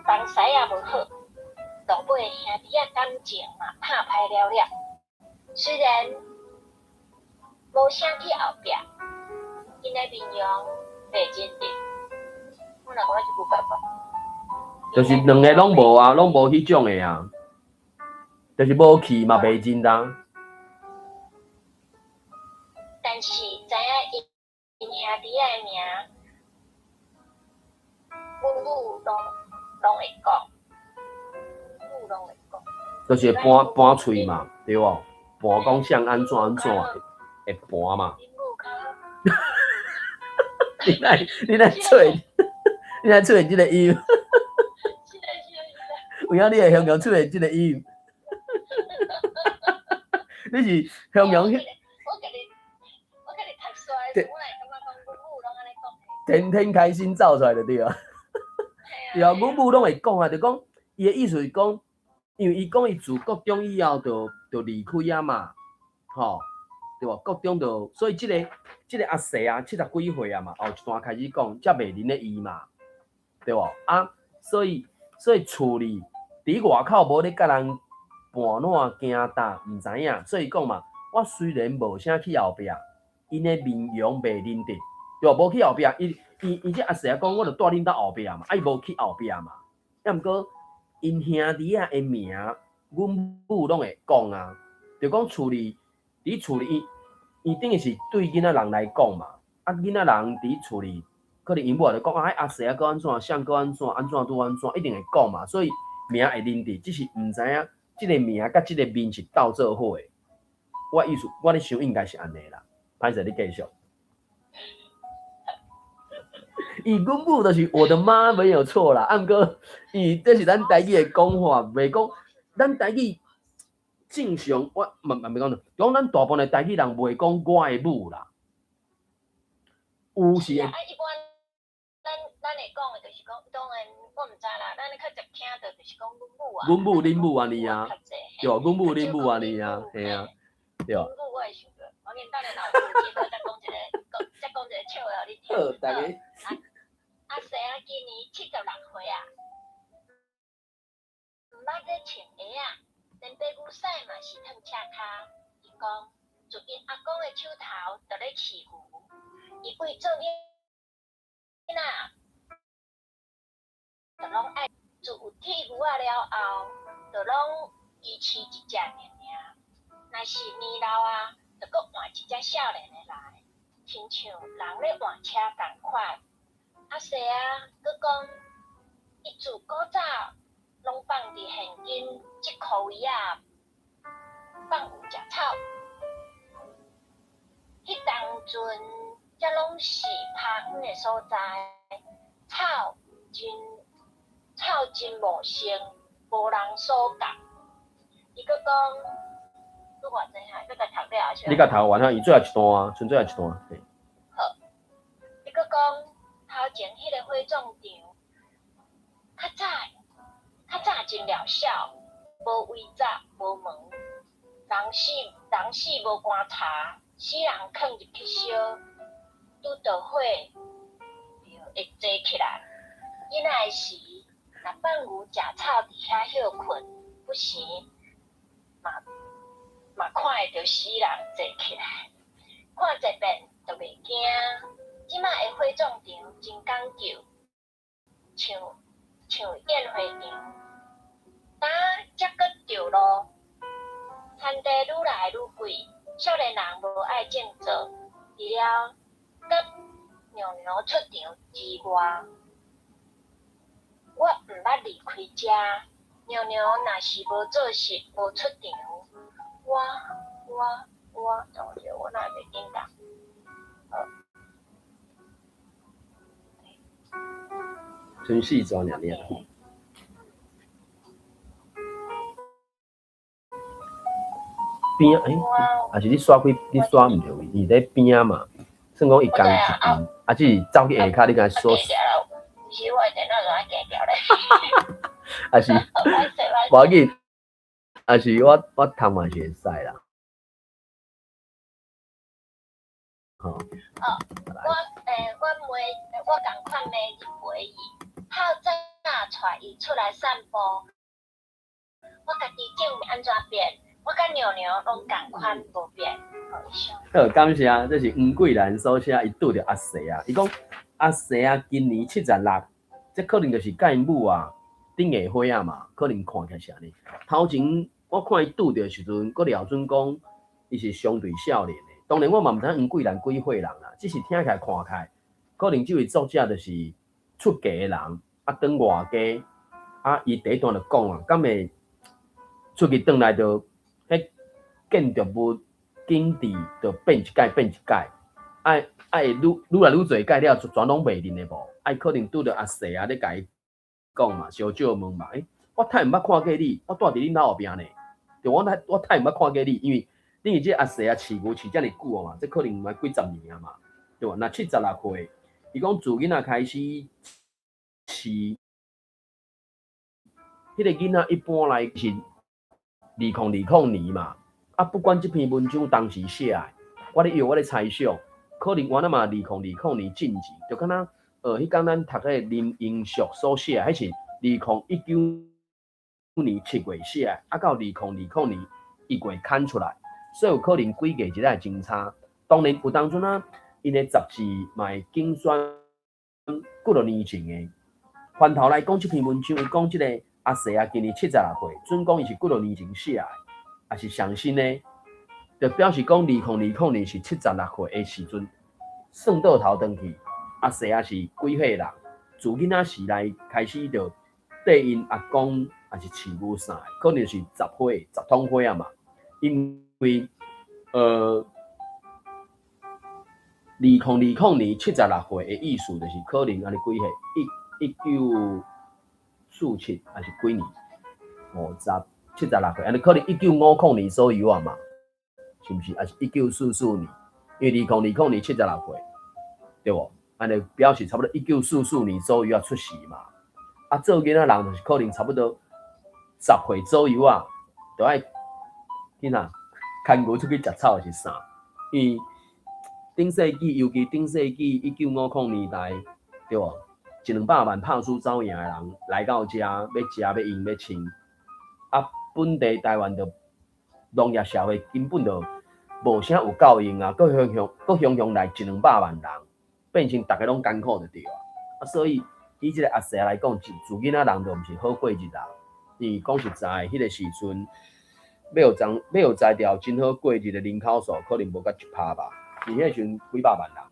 房勢也無好，落尾兄弟仔感情嘛拍歹了了。雖然無啥去後壁，𪜶的面容袂認得。我若講這句辦法，就是兩个攏無啊，攏無彼種的啊，就是無去嘛，袂認得。但是知影𪜶兄弟仔的名，阮母攏會講，母攏會講。就是會盤盤喙嘛，對無？盤講像按怎按怎會盤嘛。你來出現這個音？有影你會形容出現這個音？你是形容？我家己讀書的時，我會感覺講，天天開心走出來就對啊。對啊，阮母攏會講啊，就講伊的意思是講，因為伊講伊自國中以後就離開啊嘛，吼，對無？國中就所以這個阿世啊，七十幾歲啊嘛，後一段開始講，才袂認得伊嘛，對無？啊，所以厝裡佇外口無咧佮人盤撋行搭，毋知影，所以講嘛，我雖然無啥去後壁，𪜶的面容袂認得，對無？無去後壁，伊這阿世仔講，我就蹛恁兜後壁嘛，啊伊無去後壁嘛，啊毋過𪜶兄弟仔的名，阮母攏會講啊，就講厝裡佇厝裡，伊等於是對囡仔人來講嘛，啊囡仔人佇厝裡，可能𪜶母就講啊，阿世仔閣按怎，誰閣按怎，按怎拄按怎，一定會講嘛，所以名會認得，只是毋知影這个名佮這个面是鬥做伙的。我意思，我咧想應該是按呢啦。歹勢，你繼續。伊阮母就是我的媽，沒有錯啦。啊，毋過伊這是咱台語的講法，袂講咱台語正常，我嘛嘛袂講著，講咱大部分的台語人袂講我的母啦。有時啊，一般咱會講的，就是講當然我毋知啦，咱較濟聽著就是講阮母啊。阮母、恁母按呢啊，對，阮母、恁母按呢啊，嘿啊，對。阮母我會想著，我緊等下若有機會再講一個，再講一個笑話予你聽。好，大家。阿世仔今年76歲啊，毋捌咧穿鞋仔，連白牛屎嘛是褪赤跤。伊講，自𪜶阿公的手頭就咧飼牛，伊為做囡仔，就攏愛自有剃牛仔了後，就攏伊飼一隻爾爾。若是年老啊，就閣換一隻少年的來，親像人咧換車仝款。阿世仔閣講，伊自古早攏放佇現金這箍位仔放牛食草。彼當陣，遮攏是拍遠的所在，草真茂盛，無人所及。伊閣講，你偌濟下，閣共讀了是？你共讀完啊？伊最後一段啊，剩最後一段。好，伊閣講。頭前彼个火葬場，較早真渺小，無圍閘，無門，人死無棺柴，死人囥入去燒，拄著火就會坐起來。囡仔的時，若放牛食草佇遐歇睏，不時嘛看會著死人坐起來，看一遍就袂驚。這擺的火葬場真講究，像宴會場，今才閣著路，田地愈來愈貴，少年人無愛種作，除了佮娘娘出場之外，我毋捌離開遮。娘娘若是無做事無出場，我，等下我哪會袂緊講？好。剩四段爾爾。邊仔欸，抑是你刷開，你刷毋著位，伊佇邊仔嘛，算講伊仝一邊，啊，只是走去下跤，你共刷。是我的電腦怎啊寄掉咧？抑是，無要緊，抑是我讀嘛是會使啦。哦，我仝款罵伊陪伊，透早帶伊出來散步。我家己種按怎變，我佮娘娘攏仝款無變。好，感謝，這是黃桂蘭所寫，伊拄著阿世啊，伊講阿世啊，今年76，這可能就是佮𪜶母啊頂下伙仔嘛，可能看起來是按呢。頭前我看伊拄著的時陣，閣廖準講，伊是相對少年的。當然我嘛毋知影黃桂蘭幾歲人啦，只是聽起來看起來，可能這位作者就是出家的人，啊，轉外家，啊，伊第一段就講啊，敢會出去轉來就彼建築物景致就變一改變一改，啊會愈來愈濟改了，全攏袂認的無？啊，伊可能拄著阿世啊咧共伊講嘛，相借問嘛，欸，我太毋捌看過你，我蹛佇恁兜後壁呢，對，我太毋捌看過你，因為。等於這阿世啊，飼牛飼遮爾久啊嘛，這可能嘛幾十年啊嘛，對無？若76歲，伊講自囡仔開始飼，彼個囡仔一般來是2020年嘛。啊，不管這篇文章當時寫的，我咧用我咧猜想，可能原來嘛2020年進前，就敢若彼工咱讀彼個林英淑所寫的，彼是2019年7月寫的，啊到2020年1月刊出來，所以有可能幾個日仔真差。當然有當陣啊，𪜶的雜誌嘛會揀選幾落年前的。反頭來講，這篇文章伊講這個阿細啊，今年76歲，準講伊是幾落年前寫的，抑是上新的，就表示講2020年是76歲的時陣，算倒頭轉去，阿細啊是幾歲人？自囡仔時來開始就綴𪜶阿公，抑是飼牛啥，可能是10歲、10通歲啊嘛。因為2020年76歲的意思，就是可能按呢幾歲？1947抑是幾年？50，76歲，按呢可能1950年左右啊嘛，是毋是？抑是1944年？因為2020年76歲，對無？按呢表示差不多1944年左右啊出世嘛。啊，做囡仔人就是可能差不多10歲左右啊，就愛去哪牽牛出去食草是啥？因為頂世紀，尤其頂世紀1950年代，對無？一兩百萬拍輸走贏的人來到遮，欲食欲用欲穿，啊，本地台灣就農業社會根本就無啥有夠用啊，閣雄雄閣雄雄來一兩百萬人，變成逐家攏艱苦就對啊。啊，所以以這個阿細來講，自囡仔人就毋是好過日啊。因為講實在，彼個時陣欲有才調真好過日的人口數，可能無到1%吧。因為彼時陣幾百萬人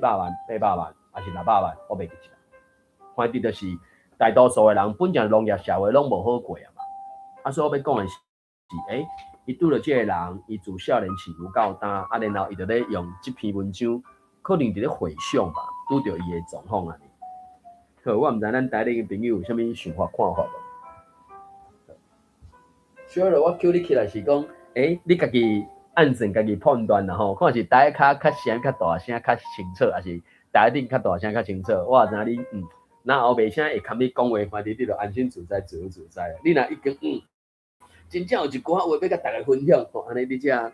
，700萬、800萬，抑是600萬，我袂記得。反正就是大多數的人本正農業社會攏無好過啊嘛。啊，所以我欲講的是，伊拄著這個人，伊自少年飼牛到今，啊，然後伊就咧用這篇文章，可能佇咧回想吧，拄著伊的狀況按呢。好，我毋知咱台裡的朋友有啥物想法看法無？小樂，我 cue 你起來是講，你家己按算家己判斷啦吼，看是台跤較聲較大聲較清楚，抑是台頂較大聲較清楚？我也知影你，若後袂啥會堪你講話，反正你就安心自在，自由自在。你若已經真正有一寡話欲共大家分享，吼，按呢你才，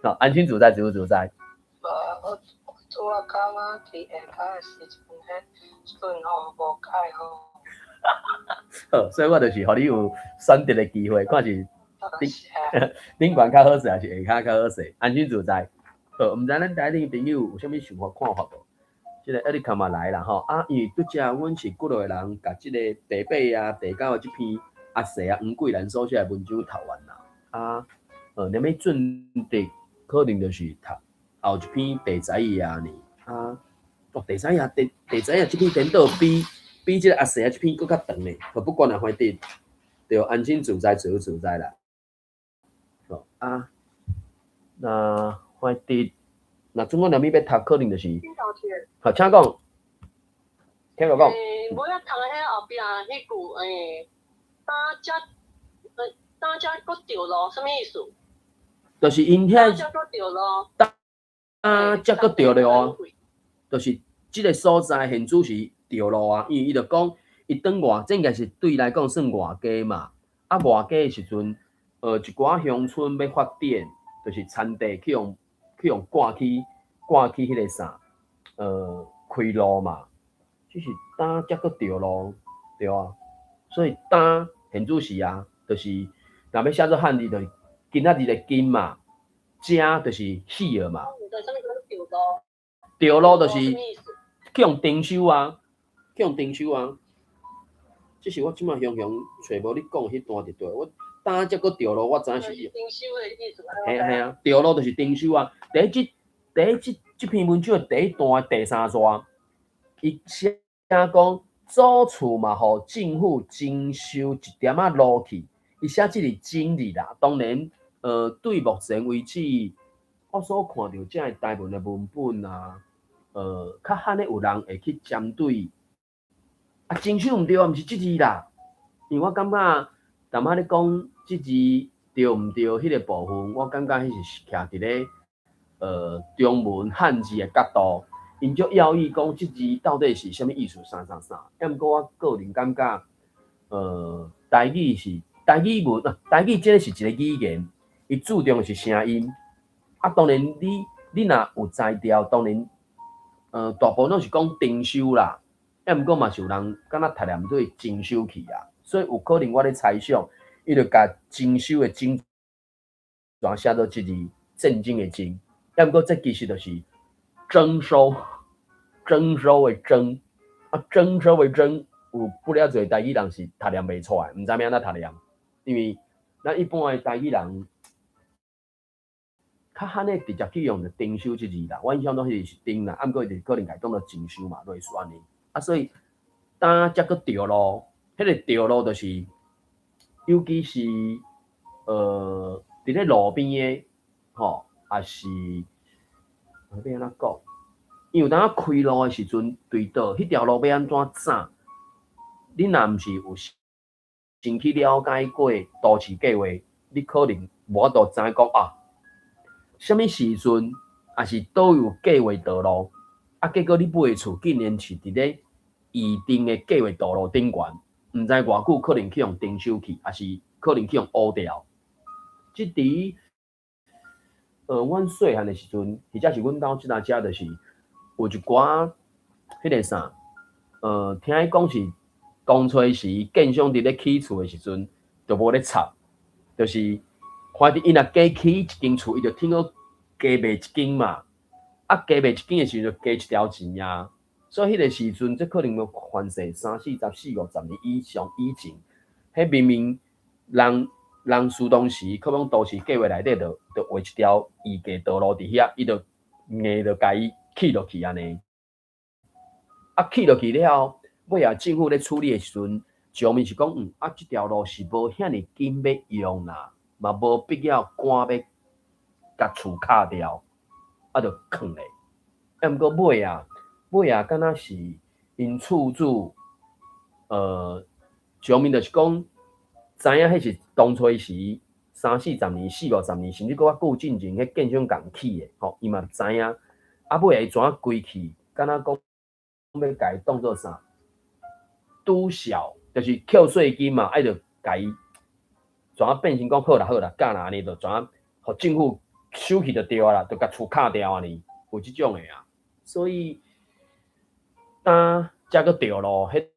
吼，安心自在，自由自在。無，我拄仔感覺佇下跤的時陣，彼訊號無蓋好。好，所以我就是予你有選擇的機會，看是頂頂懸較好勢，抑是下跤較好勢，安心自在。好，毋知咱台頂朋友有啥物想法看法無？這個艾麗卡嘛來啦吼，啊，因為拄才阮是幾落個人，共這個第八啊、第九的這篇阿細啊黃桂蘭所寫的文章讀完啦。啊，連欲進的可能就是讀後一篇第11頁呢。啊，哦，第十一頁，第十一頁這篇顛倒比這個阿細啊這篇閣較長呢。不管啦，反正就安心自在，自由自在啦。好啊，那反正若總講連欲讀，可能就是。好，請講，聽我講。尾仔讀的彼後壁彼句，擔遮，擔遮閣著路，啥物意思？就是𪜶遐。擔遮閣著路。擔遮閣著路啊，就是這個所在現主是著路啊，因為伊就講，伊轉外，這應該是對伊來講算外家嘛。啊，外家的時陣，一寡鄉村欲發展，就是田地去予割去彼個啥，開路嘛，這是擔遮閣著路，對啊。所以擔現主時啊，就是若欲寫做漢字，就是今仔日的今嘛，遮就是 here 嘛。著路就是去予徵收啊，去予徵收啊。這是我這馬雄雄揣無你講彼段就對。我擔遮閣著路，我知影是。徵收的意思。嘿啊嘿啊，著路就是徵收啊。第一這第一這這篇文章的第一段的第三段，伊寫講祖厝嘛，予政府徵收一點仔路去。伊寫這個徵字啦，當然，對目前為止，我所看著這个台文的文本啊，較罕的有人會去針對。啊，徵收毋對啊，毋是這字啦。因為我感覺，淡仔咧講這字對毋對，彼個部分，我感覺彼是徛佇咧中文漢字的角度。𪜶足猶豫講這字到底是啥物意思，啥啥啥。抑毋過我個人感覺，台語是台語文啊，台語這個是一個語言，伊注重的是聲音。啊，當然你若有才調，當然，大部分攏是講徵收啦。抑毋過嘛是有人敢若讀念做徵收去啊，所以有可能我咧猜想，伊就共徵收的徵轉寫做這字戰爭的爭。抑毋過這其實就是徵收，徵收的徵，啊，徵收的徵，有不了濟台語人是讀念袂出來，毋知欲按怎讀念，因為咱一般的台語人較罕會直接去用著徵收這字啦。我印象中彼個是徵啦，啊，毋過伊就可能共伊當做徵收嘛，類似按呢。啊，所以當才閣著路，彼個著路就是，尤其是佇咧路邊的，吼，抑是欲按怎講？因為有當仔開路的時陣，對倒彼條路欲按怎走，你若毋是有先去了解過都市計劃，你可能無法度知影講啊，啥物時陣，抑是佗有計劃道路，啊，結果你買的厝竟然是佇咧預定的計劃道路頂懸，毋知偌久可能去予徵收去，抑是可能去予烏掉。這佇阮細漢的時陣，或者是阮兜這搭遮，就是有一寡彼個啥，聽伊講是當初時建商佇咧起厝的時陣，就無咧插，就是反正伊若加起一間厝，伊就聽講加賣一間嘛，啊加賣一間的時陣就加一條錢啊，所以彼個時陣，這可能要凡勢三四十、四五十年以上以前，彼明明人人事當時可能都市計劃內底就畫一條預計道路佇遐，伊就硬就共伊起落去按呢。啊，起落去了後，尾仔政府咧處理的時陣，上面是講，啊，這條路是無遐爾緊欲用啦，嘛無必要趕欲共厝敲掉，啊，就囥咧。啊，毋過尾仔，尾仔敢若是𪜶厝主，上面就是講，知影彼是當初時三四十年、四五十年，甚至閣較久進前，彼建商共起的，吼，伊嘛知影。啊，尾仔伊怎歸去，敢若講欲共伊當做啥？拄銷，就是扣稅金嘛，愛著共伊怎變成講好啦好啦，敢若按呢就怎予政府收去就對啊啦，就共厝敲掉按呢，有這種的啊。所以，當才閣著路，彼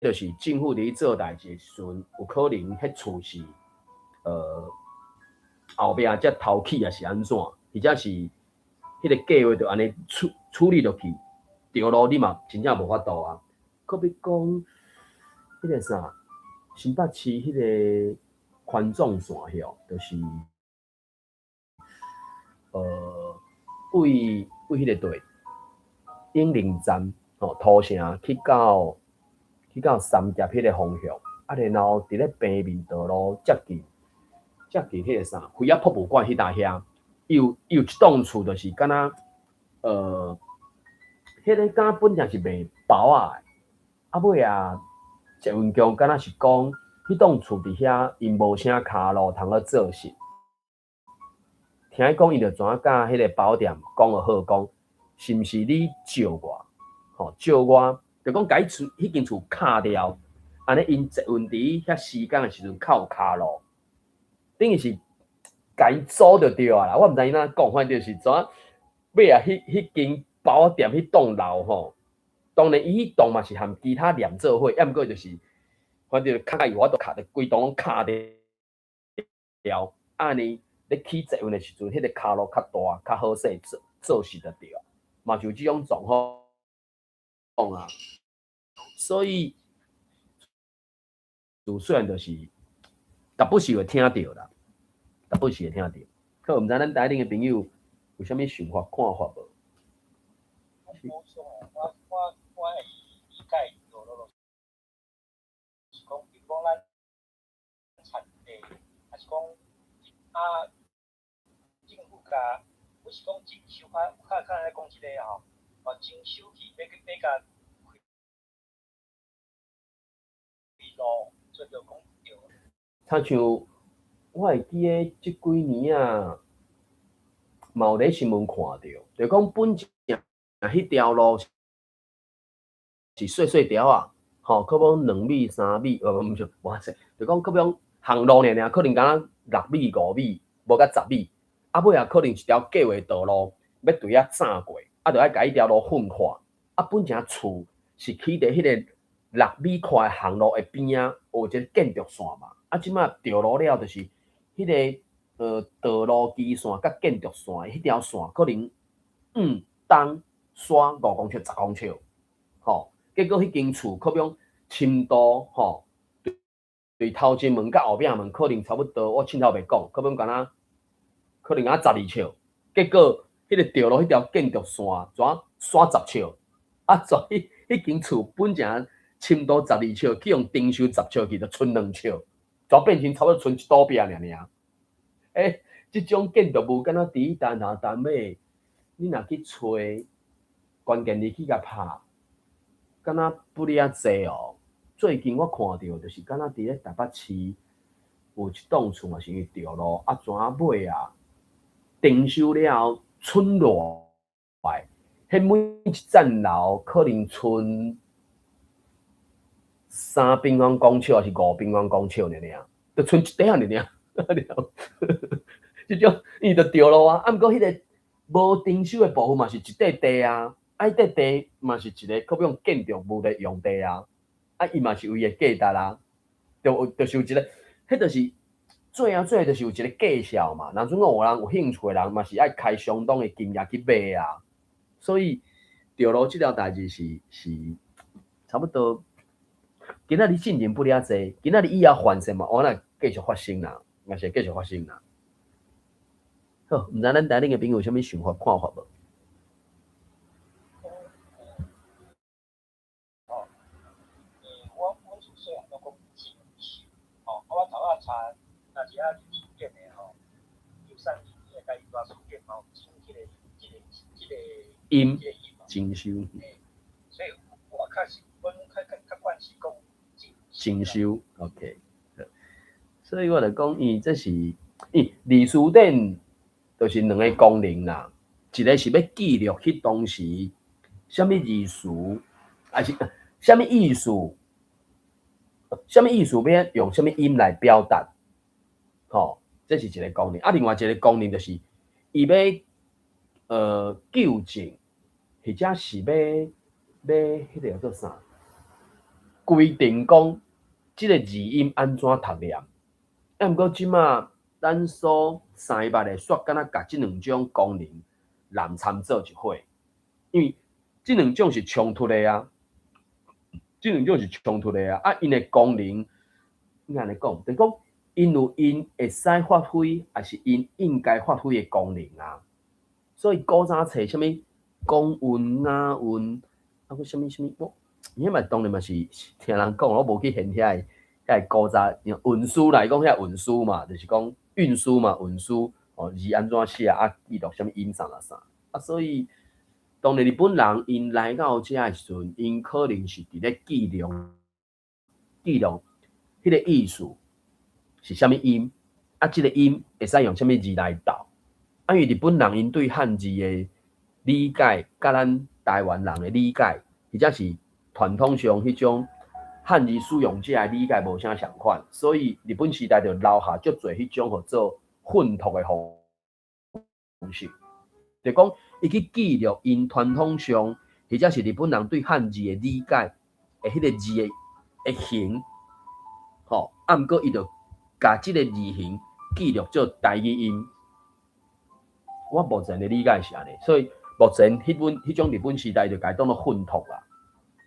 就是政府佇咧做代誌的時陣，有可能彼厝是後壁才偷起，抑是按怎，或者是彼個計劃就按呢處理落去，著路你嘛真正無法度啊。閣欲講彼個啥，新北市彼個環狀線吼，就是為彼個對永寧站吼土城去到三峽彼個方向，啊，然後佇咧平面道路接近彼個啥，飛仔博物館彼搭遐，伊有一棟厝，就是敢若彼個敢若本來是賣包仔的，啊尾仔捷運局敢若是講，彼棟厝佇遐𪜶無啥跤路通好做事。聽伊講，伊就怎佮彼個包店講予好，講是毋是你借我？吼，借我，就講共伊厝彼間厝敲掉，按呢𪜶捷運佇遐時間的時陣較有跤路，等於是共伊租就對啊啦。我毋知伊按怎講，反正就是怎尾仔彼間包仔店彼棟樓吼，當然伊彼棟嘛是含其他連做伙，抑毋過就是反正較有法度敲，規棟攏敲掉，按呢咧起捷運的時陣，彼個跤路較大，較好勢做做事就對，嘛是有這種狀況啊。所以，就雖然就是，逐不時會聽著啦，逐不時會聽著。好，毋知咱台頂的朋友有啥物想法、看法無？我會理解著咯，是講，比如講咱田地，抑是講啊，政府共，我是講徵收較較較來講這個吼，哦，徵收去欲共開路，所以就講著。親像我會記得這幾年啊，嘛有咧新聞看著，就講本正彼條路是細細條仔，吼，可能2米3米，毋是，無遐濟，就講可能行路爾爾，可能敢若6米5米，無甲10米。啊，尾仔可能一條計劃道路欲對遐鑿過，啊，就愛共彼條路粉化。啊，本前厝是起佇彼個6米寬的行路的邊仔，有一個建築線嘛。啊，這擺著路了，就是彼個道路基線佮建築線，彼條線可能東西5公尺、10公尺，吼。結果彼間厝可能深度吼，對頭前門佮後壁門可能差不多，我凊彩欲講，可能敢若可能敢若12尺。結果彼個著路彼條建築線怎徙10尺？啊，所以彼間厝本前深度十二尺，去予重修十尺去，就賰2尺，就變成差不多賰一堵壁爾爾。欸，這種建築物敢若佇單頭單尾，你若去揣關鍵字去共拍，敢若不哩仔濟哦。最近我看著就是敢若佇咧台北市有一棟厝嘛是因為著路，啊怎尾啊重修了後賰落來，彼每一層樓可能賰3平方公尺抑是5平方公尺爾爾，就賰一塊仔爾爾。這種伊就著路啊，啊毋過彼個無重修的部分嘛是一塊地啊，啊彼塊地嘛是一個可用建築物的用地啊，啊伊嘛是有伊的價值啊，就是有一個，彼就是做啊做就是有一個價數嘛。若準講有人有興趣的人嘛是愛開相當的金額去買啊，所以著路這條代誌是差不多。今仔日進前不爾濟，今仔日以後犯事嘛，我若繼續發生啦，嘛是會繼續發生啦。好，毋知咱台頂的朋友有啥物想法看法無？哦，我自細漢攏講進修，吼，啊，我頭仔查，若是啊字典的吼，932的台語大詞典嘛有進這個音這個音嘛，進修，所以我較是，阮較慣是講進進修，OK。所以我就講，伊這是，伊字詞典就是兩个功能啦，一个是欲記錄彼當時啥物字詞，抑是啥物意思，啥物意思欲用啥物音來表達，吼，這是一个功能。啊，另外一个功能就是，伊欲糾正，或者是欲彼个叫做啥？規定講這个字音按怎讀念。啊，毋過這馬咱所生捌的，煞敢若共這兩種功能濫參做一伙，因為這兩種是衝突的啊，這兩種是衝突的啊。啊，𪜶的功能，應該按呢講，就是講𪜶有𪜶會使發揮，抑是𪜶應該發揮的功能啊。所以古早冊啥物講韻、押韻，啊，閣啥物啥物，我伊彼嘛當然嘛是聽人講，我無去研遐个。遐个古早運輸來講，遐運輸嘛，就是講運輸嘛，運輸哦字按怎寫啊，記錄啥物音啥啦啥啊，所以當然日本人𪜶來到遮的時陣，𪜶可能是佇咧記錄彼个意思是啥物音，啊，這个音會使用啥物字來鬥，啊，因為日本人𪜶對漢字的理解，佮咱台灣人的理解，或者是傳統上彼種漢字使用者的理解無啥仝款，所以日本時代就留下足濟彼種號做訓讀的方式，就講伊去記錄𪜶傳統上，或者是日本人對漢字的理解的彼个字的形，吼，啊，毋過伊就共這个字形記錄做台語音。我目前的理解是按呢，所以目前彼種日本時代就共伊當做訓讀啦。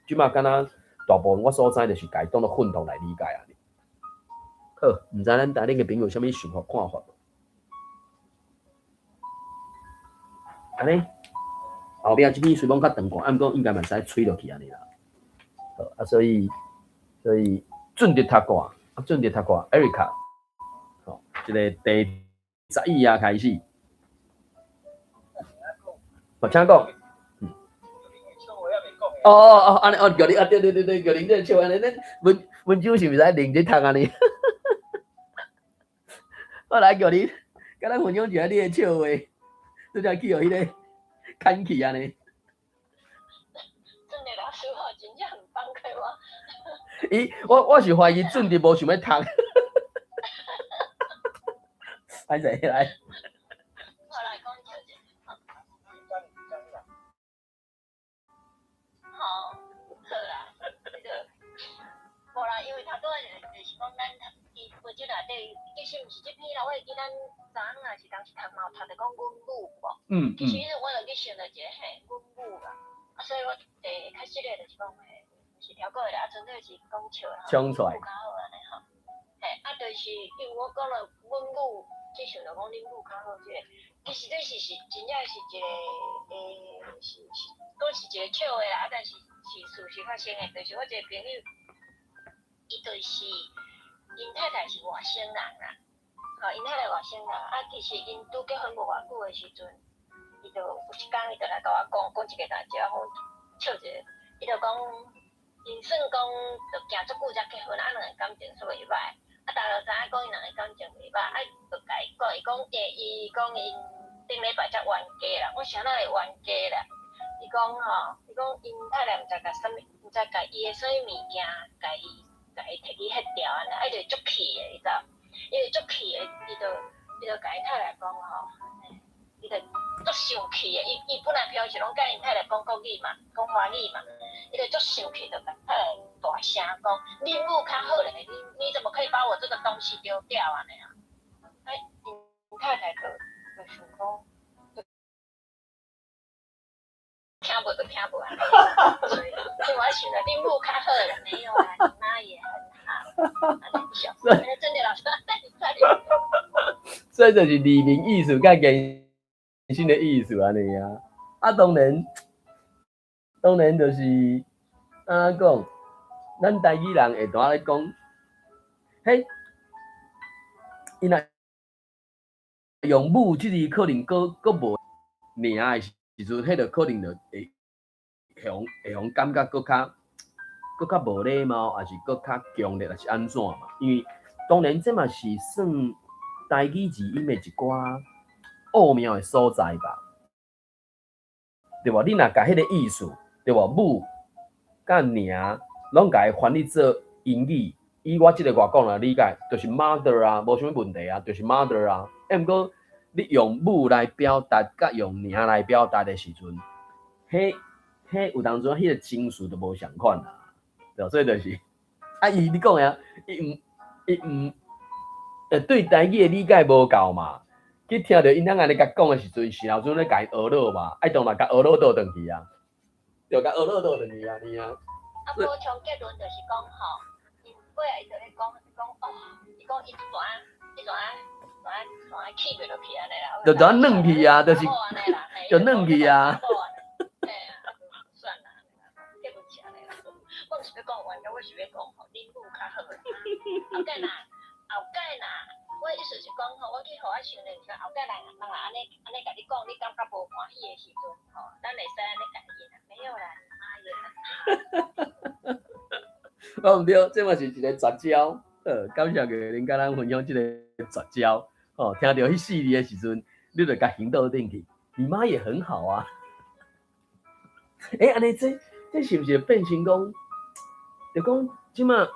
這馬敢若大部分我所知就是共伊當做訓讀來理解啊。好，毋知咱台頂的朋友有啥物想法看法無？按呢，後壁這邊雖講較長段，啊，毋過應該嘛會使吹落去按呢啦。好，啊，所以準時讀歌，啊，準時讀歌，Erica，好，這个第11頁開始。好，請講。哦哦哦，按呢哦，叫你啊，對對對對，叫恁這笑按呢，恁文文章是毋是愛認真讀按呢？我來叫你，敢若分享一下你的笑話，拄才去予彼个牽去按呢。真正毋放過我。伊，我是懷疑準佇無想欲讀。歹勢來。好來講笑者。吼，好啦，這個無啦，因為頭拄仔就是講咱伊報紙內底，其實毋是這篇啦，我會記咱昨昏也是當時讀嘛有讀著講阮母無？其實我就去想著一個嘿，阮母啦，啊，所以我較實的就是講嘿，毋是調過來，啊，純粹是講笑啦，衝出來較好按呢吼。嘿，啊，就是因為我講了阮母，去想著講恁母較好這個，其實這是真正是一個是講是一個笑話啦，啊，但是是事實發生的，就是我一個朋友，伊就是𪜶太太是外省人啦，吼，𪜶太太外省人，啊，其實𪜶拄結婚無偌久的時陣，伊就有一工伊就來共我講講一個代誌，我講笑一下，伊就講，𪜶算講就行足久才結婚，啊，兩个感情煞袂歹，啊，大家就知影講𪜶兩个感情袂歹，啊，就共伊講，伊講伊講𪜶頂禮拜才冤家啦，我啥哪會冤家啦？伊講吼，伊講𪜶太太毋知共啥物，毋知共伊的啥物物件，共伊摕去彼掉按呢，啊，伊就足氣的，你知無？伊就足氣的，伊就共𪜶太太講吼，伊就足生氣的，伊本來平常時攏共𪜶太太講國語嘛，講華語嘛，伊就足生氣，就共太太大聲講：恁母較好咧，你怎麼可以把我這個東西丟掉按呢啊？啊，𪜶太太就想講，聽無就聽無啊，所以，所以我想著恁母較好啦，沒有啦，你媽也很好。真的老師，所以就是字面意思佮延伸的意思按呢啊。啊，當然，當然就是按怎講，咱台語人會當咧講，彼，伊若用母這字可能閣閣無名的時陣，彼就可能就會予感覺閣較無禮貌，抑是閣較強烈，抑是按怎嘛？因為當然這嘛是算台語字音的一寡奧妙的所在吧，對無？你若共彼個意思，對無？母佮娘攏共伊翻譯做英語，以我這個外國人理解，就是 mother 啊，無啥物問題啊，就是 mother 啊。啊，毋過你用母來表達，佮用娘來表達的時陣，彼有當陣彼個情緒就無仝款啦，對，所以就是，啊，伊你講的啊，伊毋，對台語的理解無夠嘛，去聽著𪜶翁按呢共講的時陣，是後陣咧共伊學落嘛，愛當來共學落倒轉去啊，對，共學落倒轉去啊，爾啊。啊，補充結論就是講吼，𪜶尾仔伊就咧講講哦，伊講伊伊怎氣袂落去按呢啦。就怎軟去啊，就是就軟去啊。嘿啊，算啦，結論是按呢啦。我毋是欲講冤家，我是欲講吼，恁母較好。後蓋若，我意思是講吼，我去予我想咧，是後蓋人人若按呢按呢共你講，你感覺無歡喜的時陣吼，咱會使按呢共伊啦，沒有啦，你媽也很好。講毋對，這嘛是一個絕招。感謝月玲佮咱分享這個絕招。哦，聽著彼四字的時陣，你就共還倒轉去。你媽也很好啊。欸，按呢這是毋是變成講，就講這馬，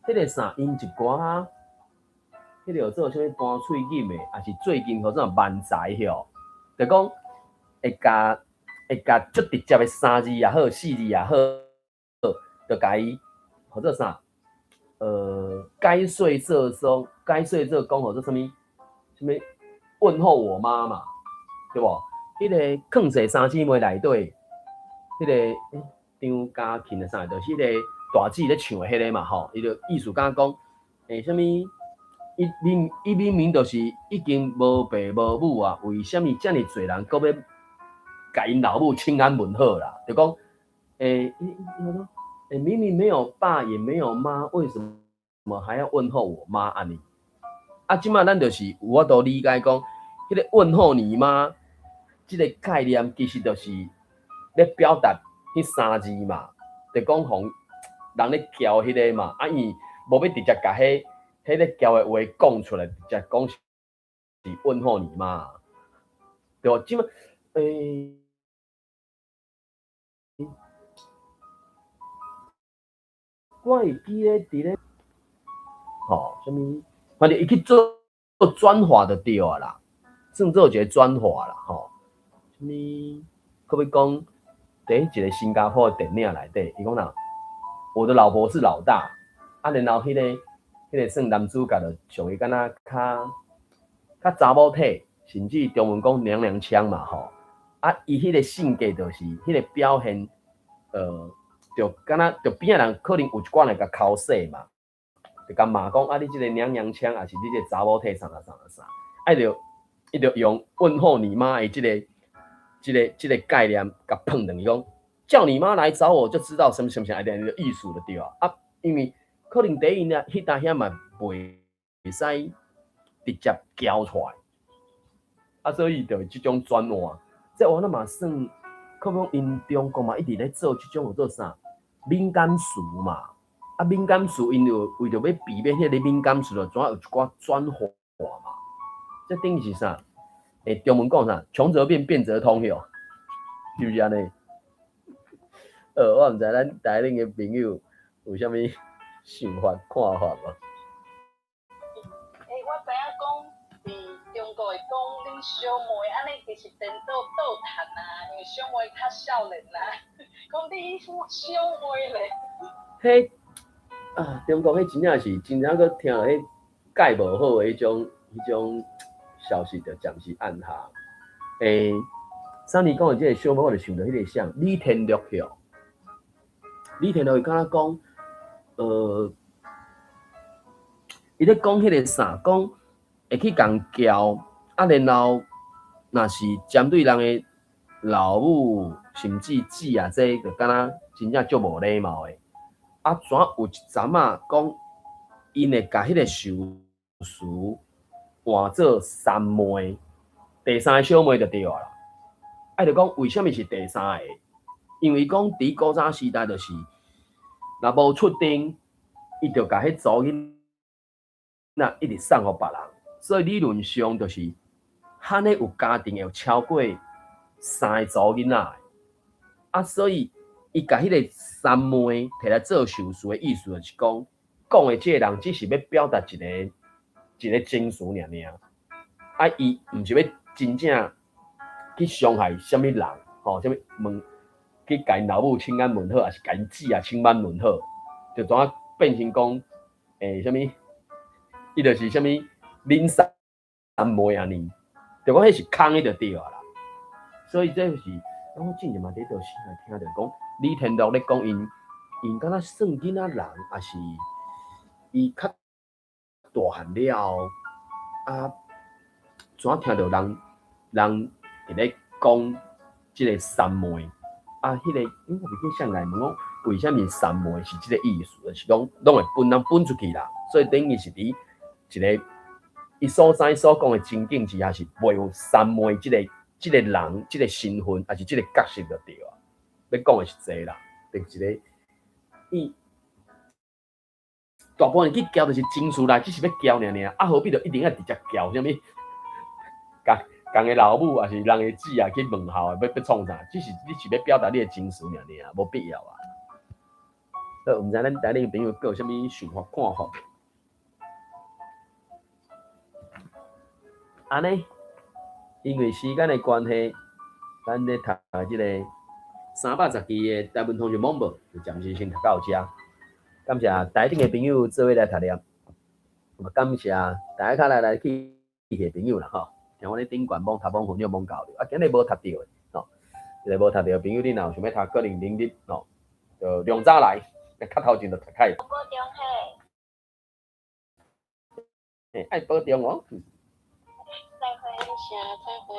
彼個啥，𪜶一寡，彼個叫做啥物彈喙罨的，抑是最近號做漫才吼，就講會共足直接的三字也好，四字也好，就共伊號做啥？解說做說，解說做講號做啥物？啥物問候我媽嘛，對無？彼個囥踅三姊妹內底，彼個張嘉琴的啥，就是彼個大姊咧唱的彼個嘛吼，伊就意思敢講，啥物？伊明明就是已經無爸無母啊，為啥物遮爾濟人閣欲共𪜶老母請安問好啦？就講，欸，明明沒有爸也沒有媽，為什麼還要問候我媽按呢？啊，這馬咱就是有法度理解講，彼個問候你媽，這個概念其實就是咧表達彼三字嘛，就講予人咧叫彼個嘛，啊，伊無欲直接共彼個叫的話講出來，直接講是問候你媽，對無？這馬，我會記咧佇咧，吼，啥物？反正伊去做轉化就對啊啦，算做一個轉化啦，吼。啥物？閣欲講，佇一個新加坡的電影內底，伊講啦，我的老婆是老大，啊，然後彼個算男主角就像伊敢若較較查某體，甚至中文講娘娘腔嘛，吼。啊，伊彼個性格就是彼個表現，就敢若就邊仔人可能有一寡人共剾洗嘛，就共罵講啊，你這個娘娘腔，抑是你這個查某體啥啥啥啥，啊，伊就用問候你媽的這個概念，共碰斷伊講，叫你媽來找我就知道什麼什麼啥，個意思就對啊。啊，因為可能第一呢，彼當遐嘛袂使直接交出來，啊，所以就這種轉換，這我那嘛算，可能𪜶中國嘛一直咧做這種叫做啥敏感詞嘛，啊，敏感詞𪜶就為著欲避免彼個敏感詞，就總愛有一寡轉化嘛。這等於是啥？欸，中文講啥？窮則變，變則通哟，是毋是按呢？我毋知咱台頂的朋友有啥物想法、看法無？欸，我知影講，佇中國會講恁小妹，按呢其實顛倒倒趁啊，因為小妹較少年啊，講你小妹咧。彼啊，中國彼真正是真正閣聽彼蓋無好的彼種消息，就暫時按下。欸，上年講的這個小妹，我就想著彼個啥，李天祿哟。李天祿伊敢若講，伊咧講彼個啥，講會去共撬，啊，然後若是針對人的老母，甚至姊啊，這就敢若真正足無禮貌的。啊，怎有一陣仔講，𪜶會共彼個修辭換做三妹，第三個小妹就對啊啦。啊，就講為啥物是第三個？因為講佇古早時代就是，若無出丁，伊就共彼查某囡仔一直送予別人，所以理論上就是，罕咧有家庭會有超過三個查某囡仔的。啊，所以伊共彼個三妹提來做修辭的意思，就是講，講的這個人只是欲表達一個一個情緒爾爾，啊，伊毋是欲真正去傷害啥物人，吼，啥物問去共𪜶老母請安問好，抑是共𪜶姊啊請安問好，就怎啊變成講，欸，啥物？伊就是啥物恁三妹按呢，就講彼是空的就對啊啦。所以這是，我之前嘛佇佗時聽著講，李天祿咧講𪜶，𪜶敢若算囡仔人，抑是伊較大漢了後，啊，怎聽著人人佇咧講這個三妹，啊，彼個，因為我袂記啥來問講，為啥物三妹是這個意思，就是講攏會分人分出去啦，所以等於是佇一個伊所知所講的情境之下，是袂有三妹這個人、這個身份，抑是這個角色就對啊。欲講的是這啦，就一個伊大部分去撬就是情緒來，只是欲撬爾爾，啊何必就一定愛直接撬啥物？共共的老母，抑是人的姊啊去問候的，欲創啥？只是你是欲表達你的情緒爾爾，無必要啊。好，毋知咱台頂朋友閣有啥物想法看法無？按呢，因為時間的關係，咱咧讀這個310期的台文通訊網報，就暫時先讀到遮。感謝台頂的朋友做伙來讀念，嘛感謝大家較來來去去的朋友啦吼。聽我咧頂懸網讀網分享網交流，啊，今日無讀著的吼，這個無讀著的朋友，你若有想欲讀，可能明日吼，就量早來，較頭前就讀開。保重嘿。欸，愛保重哦。再會，謝，再會。